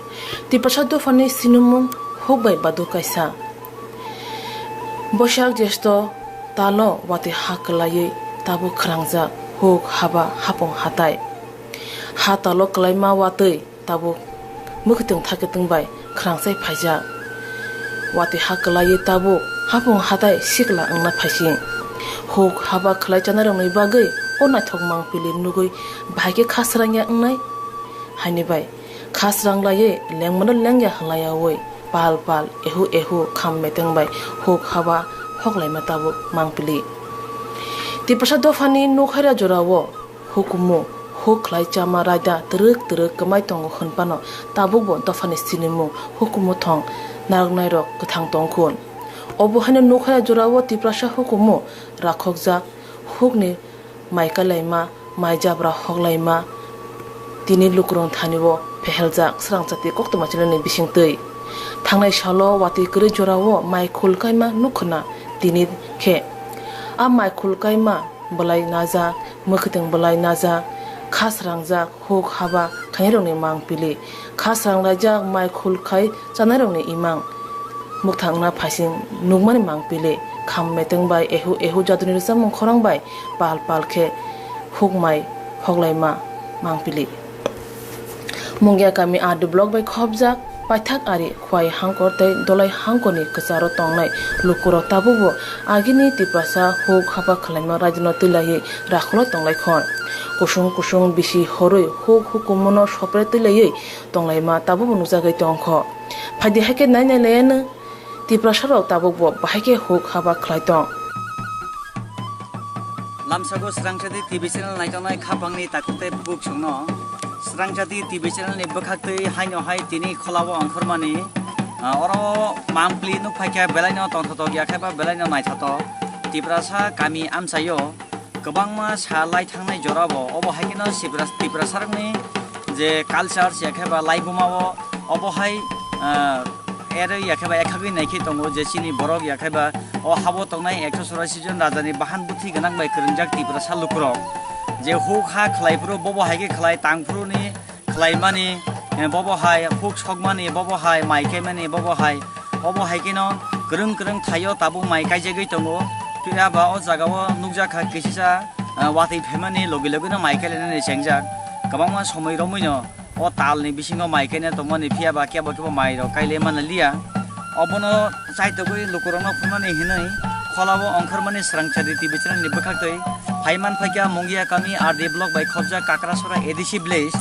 Tiprasa dophani sinimung huk bai badu kaisa. Boisak Jyostho talo watwi ha kwlaiwi tabuk khwrangjak huk haba hapung hatai. Ha talo kwlaima watwi tabuk mwkhwtwng thakwtwng bai khwrangsai phaijak. Watwi ha kwlaiwi tabuk hapung hatai sikla wngna phaising. Huk haba khwlai chanai rokni bagwi o naithok mangpili nugwi bahai khe kha srangya wngnai. Haini bai kha srang laiwi lengmano lengya hwnlaiyaui pal pal ehu ehu kham meteng bai huk haba hoklaima tabuk mangpili. Tiprasa dophani nokhaira jorao hukumu huk khlai chama raida twrwk twrwk kwmai tongo hwnphano tabukbo dophani sinimung hukumu thong narwknairok kwthang tongkhun. Obo haino nokhaira jorao Tiprasa hukumu rakhokjak hukni mai kailaima, mai jabra hoklaima, tini lukurok thani o pheheljak srangchati koktwma chwlaini bisingtwi. Thangnai salo watwi kwrwi jorao mai khul kaima nukhwna tini khe. A mai khul kaima bwlai najak, mwkhwtwng bwlai najak, kha srangjak, huk haba khainai rokni mang pili, kha srang laijak mai khul khai chanai rokni imang. Mukthang wngna phaising nukmani mangpili, kham meteng bai ehu ehu jaduni rwchapmung khorang bai pal pal khe hukmai hoklaima mangpili. Mungia kami R D block bai khopjak Paithak ari Khwai Hangkor tei Dolai Hangkorni kwcharo tongnai lukurok tabukbo agini Tiprasa huk haba khwlaima raidino twilaiwi rakhwlai tonglaikho. Kusung kusung bisi horwi huk hukumono sopre twilaiwi tonglaima tabukbo nukjagwi tongkho. Phaidi haikhe nai nai laianw Tiprasarok tabukbo bahaikhe huk haba khwlai tong. Lamsago Srangchati T V channel naitongnai khapangni takhuk tei bukhuk songno Srangchati T V channel ni bwkhaktwi haino hai tini kholao ongkhormani, ah, oro mampli nukphaikha belaino tongthotok yakhaiba belaino naithotok Tiprasa kami amchaio kwbangma sa lai thangnai jorabo obo hai kheno Tipra-, Tiprasarokni je culture yakhaiba laibumao obo hai, ah, Ero yakheba ekhagwi naikhe tongo je chini borok yakheba o habo tongnai ekso chorasi jon rajani bahan bwthwi gwnang bai kwrwngjak Tiprasa lukurok. Je huk ha khlai phuru bobo hai khe khlai tang phuruni khlaimani, eh, bobo hai huk sokmani, bobo hai mai kaimani, bobo hai obo hai kheno kwrwng kwrwng thaio tabuk mai kaijagwi tongo. Phiya ba o jagao nukjakha kisisa, eh, watwi phaimani logi logi no mai kailainani chengjak. Kwbangma somoi romwi no o talni bisingo mai kaina tongmani, phiya ba kebo kebo mai rok kailai manliya. Obono chaitogwi lukurokno phunuknani hinwi kholao ongkhormani Srangchati T V channel ni bwkhaktwi phai manphaikha Mungia kami R D block bai khobjak Kakrasora A D C village.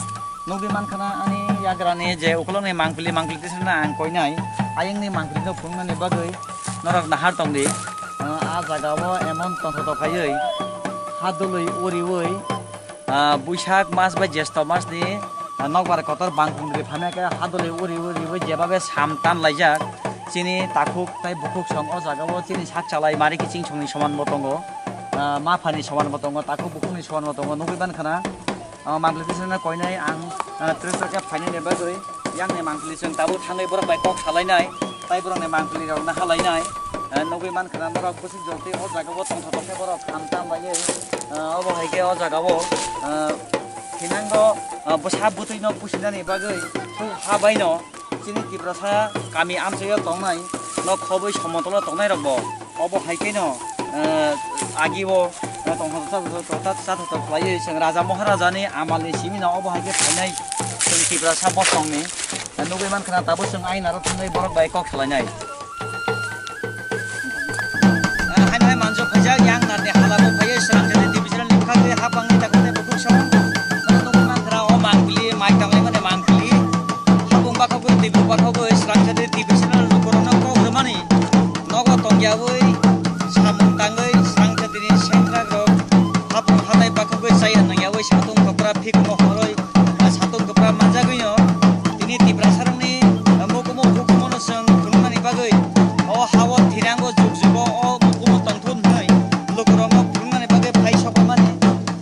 Nugwi mankhana ani yagrani je ukolokni mangpili mangpili tisana ang koinai ayangni mangpilino phunuknani bagwi norok nahar tongdi. Ah, ah jagao emon tongthotok khaiwi hadolwi uriwi Ah, Buisak mas bai Jesto mas ni, ah, nokbar kotor bangkung ri phamya khe hadolwi uri uri uri jebabe sam tan laijak. Chini takhuk tei bukhuk song o jaga o chini sak chalai mari kiching song ni soman bo tongo. Ah, ma pha ni soman bo tongo, takhuk bukhuk ni soman bo tongo. Nugwi ban khana, ah, mangpili tisana koinai ang, ah, tractor khe phainani bagwi. Yang ni mangpili chwng tabuk thangwi borok bai kok salainai, tai borok ni mangpili rok nahalainai. Eh, nugwi mankha na borok bwswk jotwi o jaga o tongthotok khe borok kham tam bai, eh, obo hai khe o jaga o, eh, thinango, eh, bwsa bwtwi no pusinani bagwi huk ha bai no chini Tiprasa kami amchaio tongnai no khobwi somotolo tongnai rok bo. Obo hai kheno, eh, agi o, eh, tongthok chathotok, chathotok khlaiwi chwng Raja Maharaja ni amal ni simi no obo hai khe phainai chwng Tiprasa bosong ni, eh, nugwi mankha na tabuk chwng aina rok thangwi borok bai kok salainai. Eh, haino hai manjak khaijak yang narni hala bo phaiwi Srangchati division ni bwkhak tei hapang ni takhuk tei bukhuk song. Nugwi mankha na o mangpili mai tangwi mani mangpili. Hapung bakhogwi tei bubakhogwi Srangchati division ni lukurok no kok rwmani. Nogo tongyawi samung tangwi Srangchatini sengkrakrok hapung hatai bakhogwi chaya nangyawi satung kopra phikumo horoi satung kopra manjagwino tini Tiprasarokni mukumu hukumono chwng phunuknani bagwi o hao thirango jukjugo o mukumu tongthun hwnwi lukurokno phunuknani bagwi phai sokmani.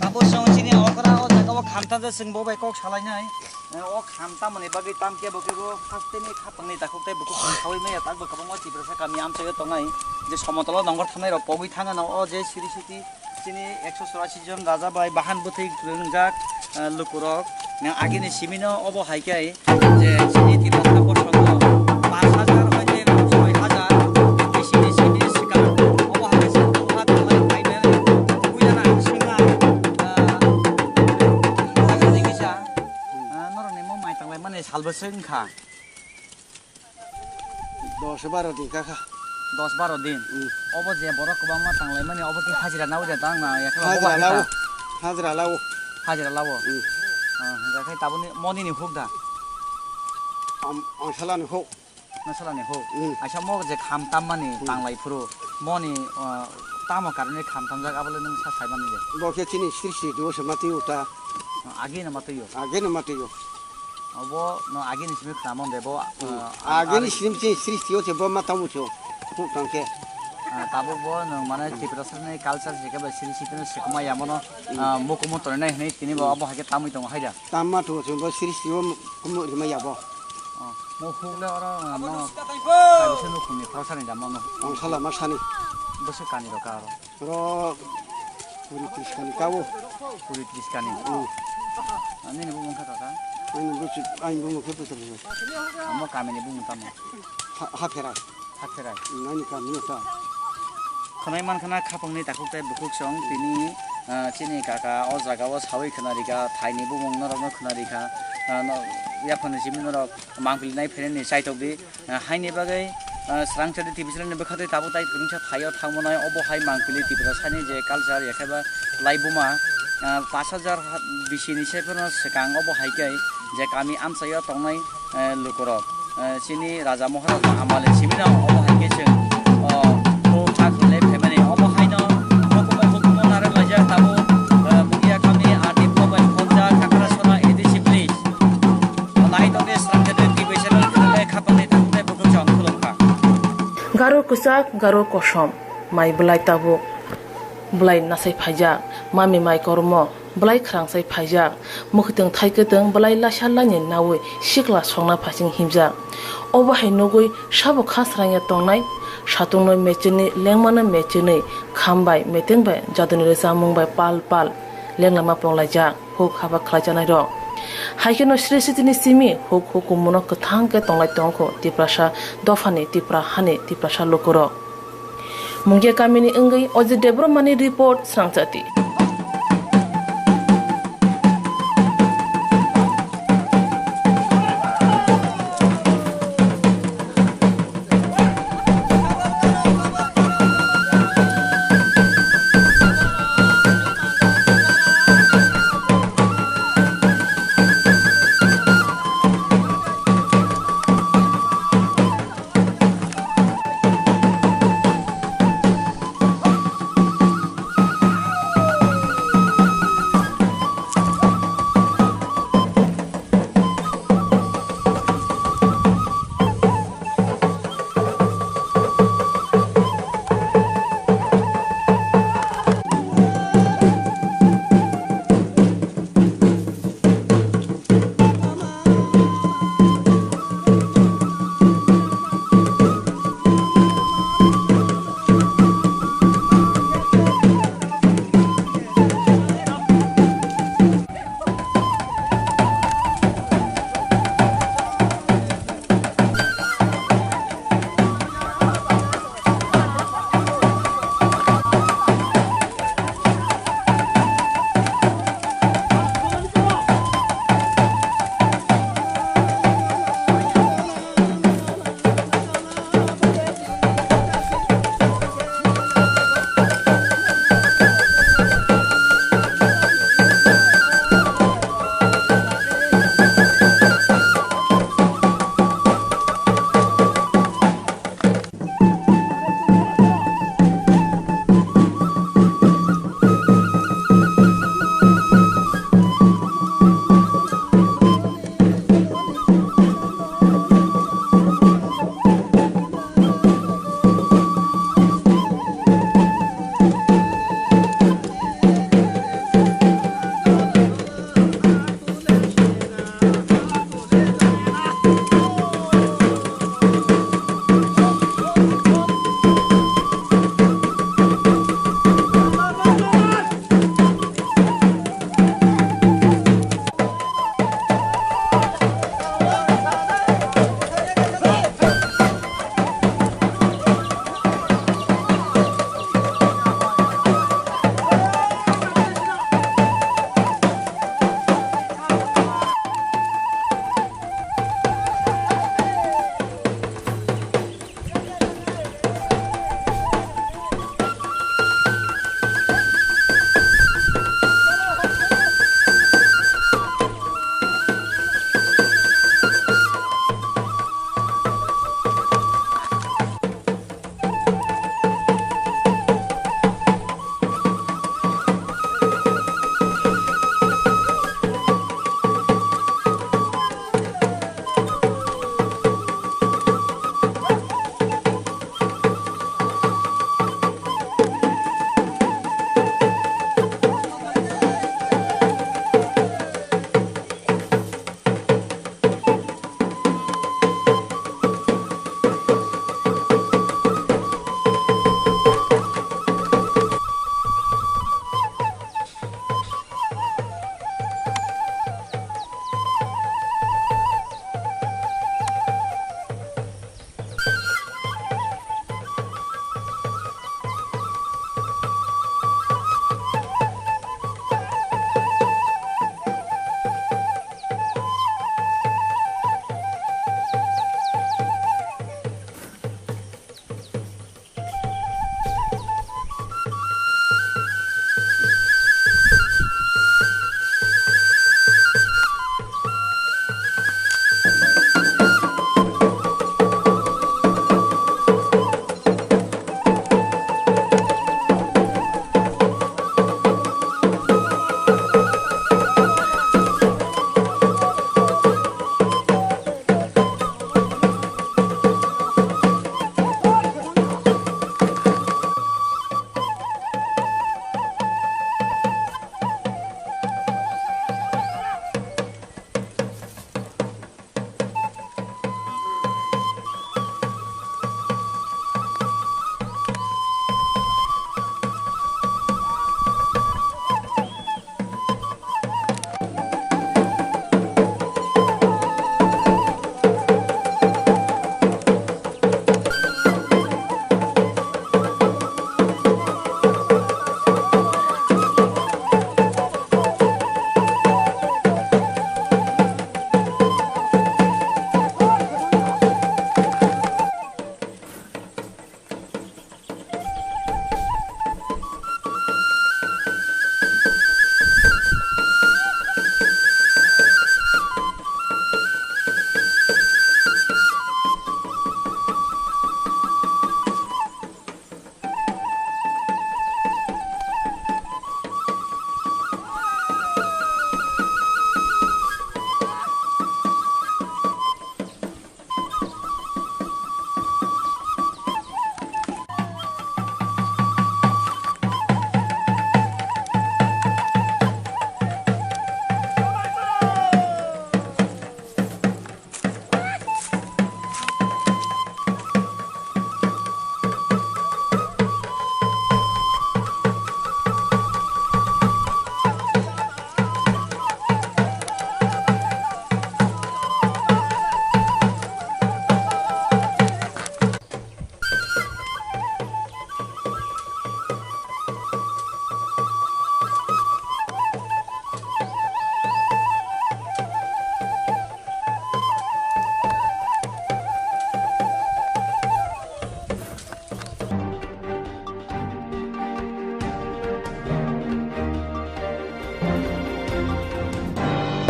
Abo chwng chini okra o jagao khamtha je chwng bo bai kok salainai. Eh, o kham tamoni bagwi tam kebo kebo hasteni khapangni takhuk tei bukhuk tong saui maya takbo kwbangma Tiprasa kami amchaio tongnai je somotolo nongkhor thangnai rok pogwi thangano o je siri siti chini ekso chorasi jon raja bai bahan bwthwi kwrwngjak, eh, lukurok, eh, agini simino obo hai khe je chini Tiprasa bosongo pash hajar hoite soi hajar bisi bisi swkang obo hai khe se buha thalai phainai buya na swngna, eh, jaga jigisa. Ah, norokni mo mai tanglai mani salbwswk wngkha? Dos baro din kha kha. Dos baro din? Hmm. Obo je borok kwbangma tanglai mani, obo khe hajira nawi da tang na, ya khe obo hajira hai lao. Kha? Hajira lao. Hajira lao? Hmm. Ah, hwnkha khe tabukni monini huk da? Am-, ang salani huk. Nang salani huk? Hmm. Aisa mo je kham tammani Hmm. tanglai phuru, moni, ah, tamo karani kham tamjak, abole nwng sa sai mani je? Bo khe chini srishti dibo se matwi uta. Ah, agi no matwi o? Agi no matwi o. Obo no agini simi khna mon de bo, Hmm. ah, Agini agi- simi chini srishti o se bo ma tamo se o. Huk tang khe. Ah, tabuk bo no mane Tiprasa ni culture se khe bai srishti no se kwma ya mono, Hmm. ah, mukumu tongnai hinwi tini bo Hmm. abo hai khe tamwi tongo hai da. Tamma tongo se bo srishti o kumu rima ya bo. Oh, mo huk le oro, ah, mo kaisa nukhung ni khoroksa ni da mo no. Ang sala ma sani. Bwswk kani rok ka oro. Oro kuri tris kani ka o. Kuri tris kani. Hmm. Ah, nini bumung kha kaka? Ani bumung khe Putra. Amo kami ni bumung tamo? Ha, Hapherai. Hapherai. Hmm, ani kami no ta. Khwnai man khana khapang ni takhuk tei bukhuk song tini, ah, chini kaka o jaga o sawi khna rika, thai ni bumung norok no khna rika. Ah, no, Yaphang ni simi norok mangpili nai phainani chaitok di. Ah, haini bagwi, ah, Srangchati T V channel ni bwkha twi tabuk tai kwrwngsa phaio thangmanai obo hai mangpili Tiprasani je culture yakheba laibuma, ah, pash hajar ha-, bisi ni se phano swkang obo hai khe je kami amchaio tongnai, eh, lukurok. Eh, chini Raja Maharaja amale simi no obo hai khe chwng, oh, bo kha khwlai phaimani. Obo haino hukumu hukumu narwk laijak tabuk, eh, Mugiakami R D block bai Khonja Khakrasora A D C village. Nai tongdi Srangchati T V channel khwlai khapangni tabuk tei bukhuk chong khulumkha. Garo kwchak, garo kosom, mai bwlai tabuk. Bwlai nasai phaijak, mami mai kormo, bwlai khwrangsai phaijak, mwkhwtwng thaikwtwng bwlai laisa laini naui sikla songna phaising himjak. Obo hai nugui sabo kha srangya tongnai, satungno mechenwi, lengmano mechenwi, kham bai, meteng bai, jaduni rwchapmung bai pal pal lenglama ponglaijak, huk haba khlaijanairok. Hai kheno Sri Sitini simi huk hukumono kwthang khe tonglai tongkho Tiprasa dophani, Tipra hani, Tiprasa lukurok. Mungia kamini wngwi Ojit Debbarmani report, Srangchati.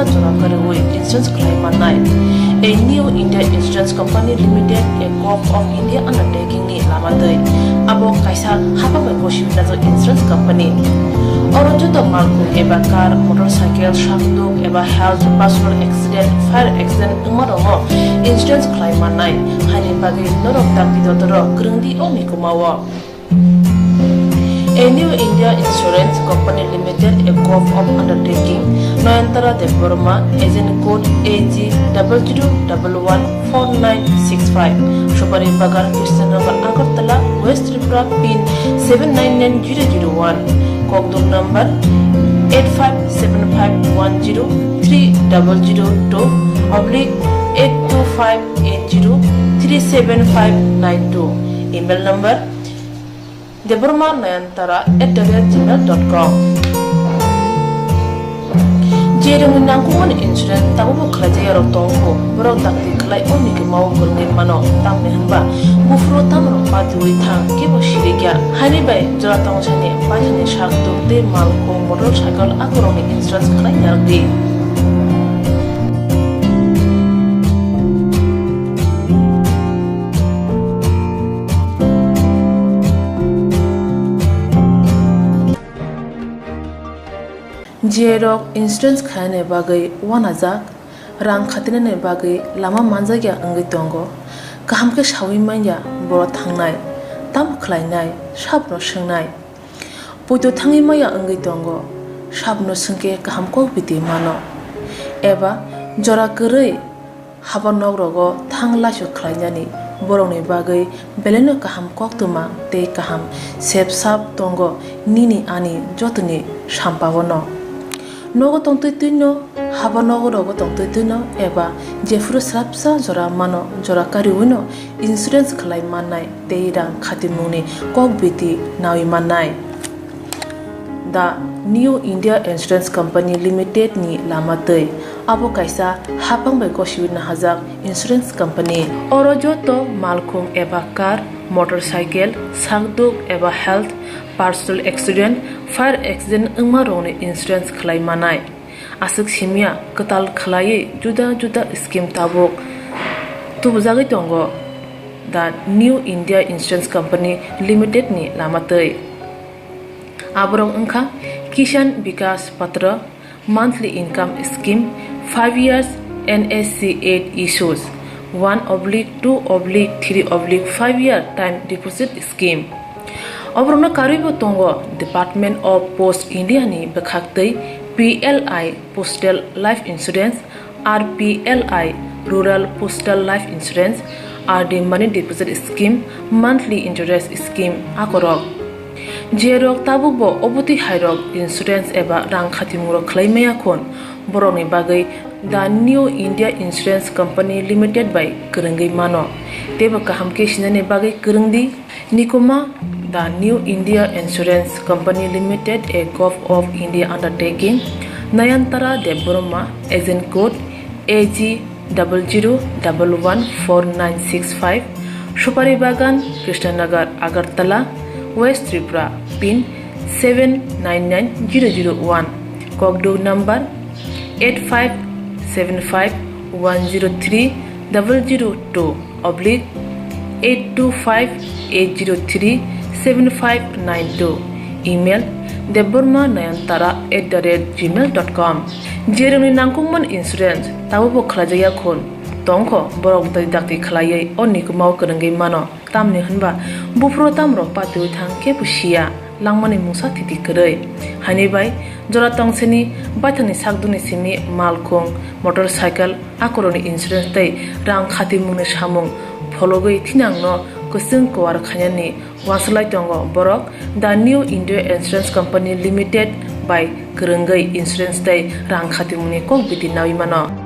jora kwrwi insurance khlai mannai. A New India Insurance Company Limited, a Gov of India undertaking ni lama twi abo kaisa hapang bai gosiwi najak insurance company. Oro joto malkhung eba car, motorcycle, sakduk eba health, personal accident, fire accident wngma rokno insurance khlai mannai. Haini bagwi norok dakti dotoro kwrwngdi o mikumao. A New India Insurance Company Limited, a Gov of undertaking, Nayantara Debbarma, agent code A G double zero double one four nine six five, Supari Bagan, Krishnanagar, Agartala, West Tripura, pin seven nine nine zero zero one, Kokduk number eight five seven five one zero three double zero two oblique eight two five eight zero three seven five nine two, email number debbarma nayantara at the rate gmail dot com. Je rwngni nangkukmani insurance tabukbo khlaijak yarok tongkho, borok dakti khlai o mikimao kwrwngwi mano, tamni hwnba buphuru tamrok patiwi thang kebo sirikya. Haini bai jora tongthani baithani sakduk tei malkhung, motorcycle akorokni insurance khlai narwkdi. Jerok insurance khlaina bagwi uanajak, rang khatinani bagwi lama manjakya wngwi tongo. Kaham khe saui manya borok thangnai, tamo khlainai, sabno swngnai. Poito thangwi maya wngwi tongo, sabno swngkhe kaham kok biti mano. Eba jora kwrwi haba nok rogo thang laisok khlainani borokni bagwi belaino kaham koktwma tei kaham sep sap tongo nini ani jotoni sampao no. Nogo tongtwi twino, haba nogo rogo tongtwi twino eba jephuru swrapsa jora mano jora kariwino insurance khlai mannai tei rang khatimungni kok biti nawi mannai. The New India Insurance Company Limited ni lama twi. Abo kaisa hapang bai gosiwi nahajak insurance company. Oro joto malkhung eba car, motorcycle, sakduk eba health, personal accident, fire accident wngma rokni insurance khlai manai. Aswk simya kwtal khlaiwi juda juda scheme tabuk tubujagwi tongo the New India Insurance Company Limited ni lama twi. Aborok wngkha Kisan Vikas Patra, monthly income scheme, five years N S C eight issues, one oblique two oblique three oblique five year time deposit scheme. Oborokno karwibo tongo Department of Post India ni bwkhaktwi P L I Postal Life Insurance, R P L I Rural Postal Life Insurance, R D Money Deposit Scheme, Monthly Interest Scheme akorok. Jerok tabukbo obotwi hairok insurance eba rang khatimungrok khlai maya khun, borokni bagwi The New India Insurance Company Limited bai kwrwngwi mano. Teibo kaham khe sinani bagwi kwrwngdi. Nikuma, The New India Insurance Company Limited, a Gov of India undertaking, Nayantara Debbarma, agent code A G double zero double one four nine six five, Supari Bagan, Krishnanagar, Agartala, West Tripura, pin seven nine nine zero zero one, Kokduk number eight five seven five one zero three double zero two oblique eight two five eight zero three seven five nine two, email debbarma nayantara at the rate gmail dot com. Jerokni nangkukmani insurance tabukbo khlaijakya khun tongkho, borok twi dakti khlaiwi o nikumao kwrwngwi mano. Tamni hwnba buphuru tamrok patiwi thang kebo siya, langmani mungsa thiti kwrwi. Haini bai jora tongseni baithangni sakdukni simi malkhung, motorcycle, akorokni insurance tei rang khatimungni samung phologwi thinangno kwchwng kuar khainani uansuk lai tongo borok The New India Insurance Company Limited bai kwrwngwi insurance tei rang khatimungni kok biti naui mano.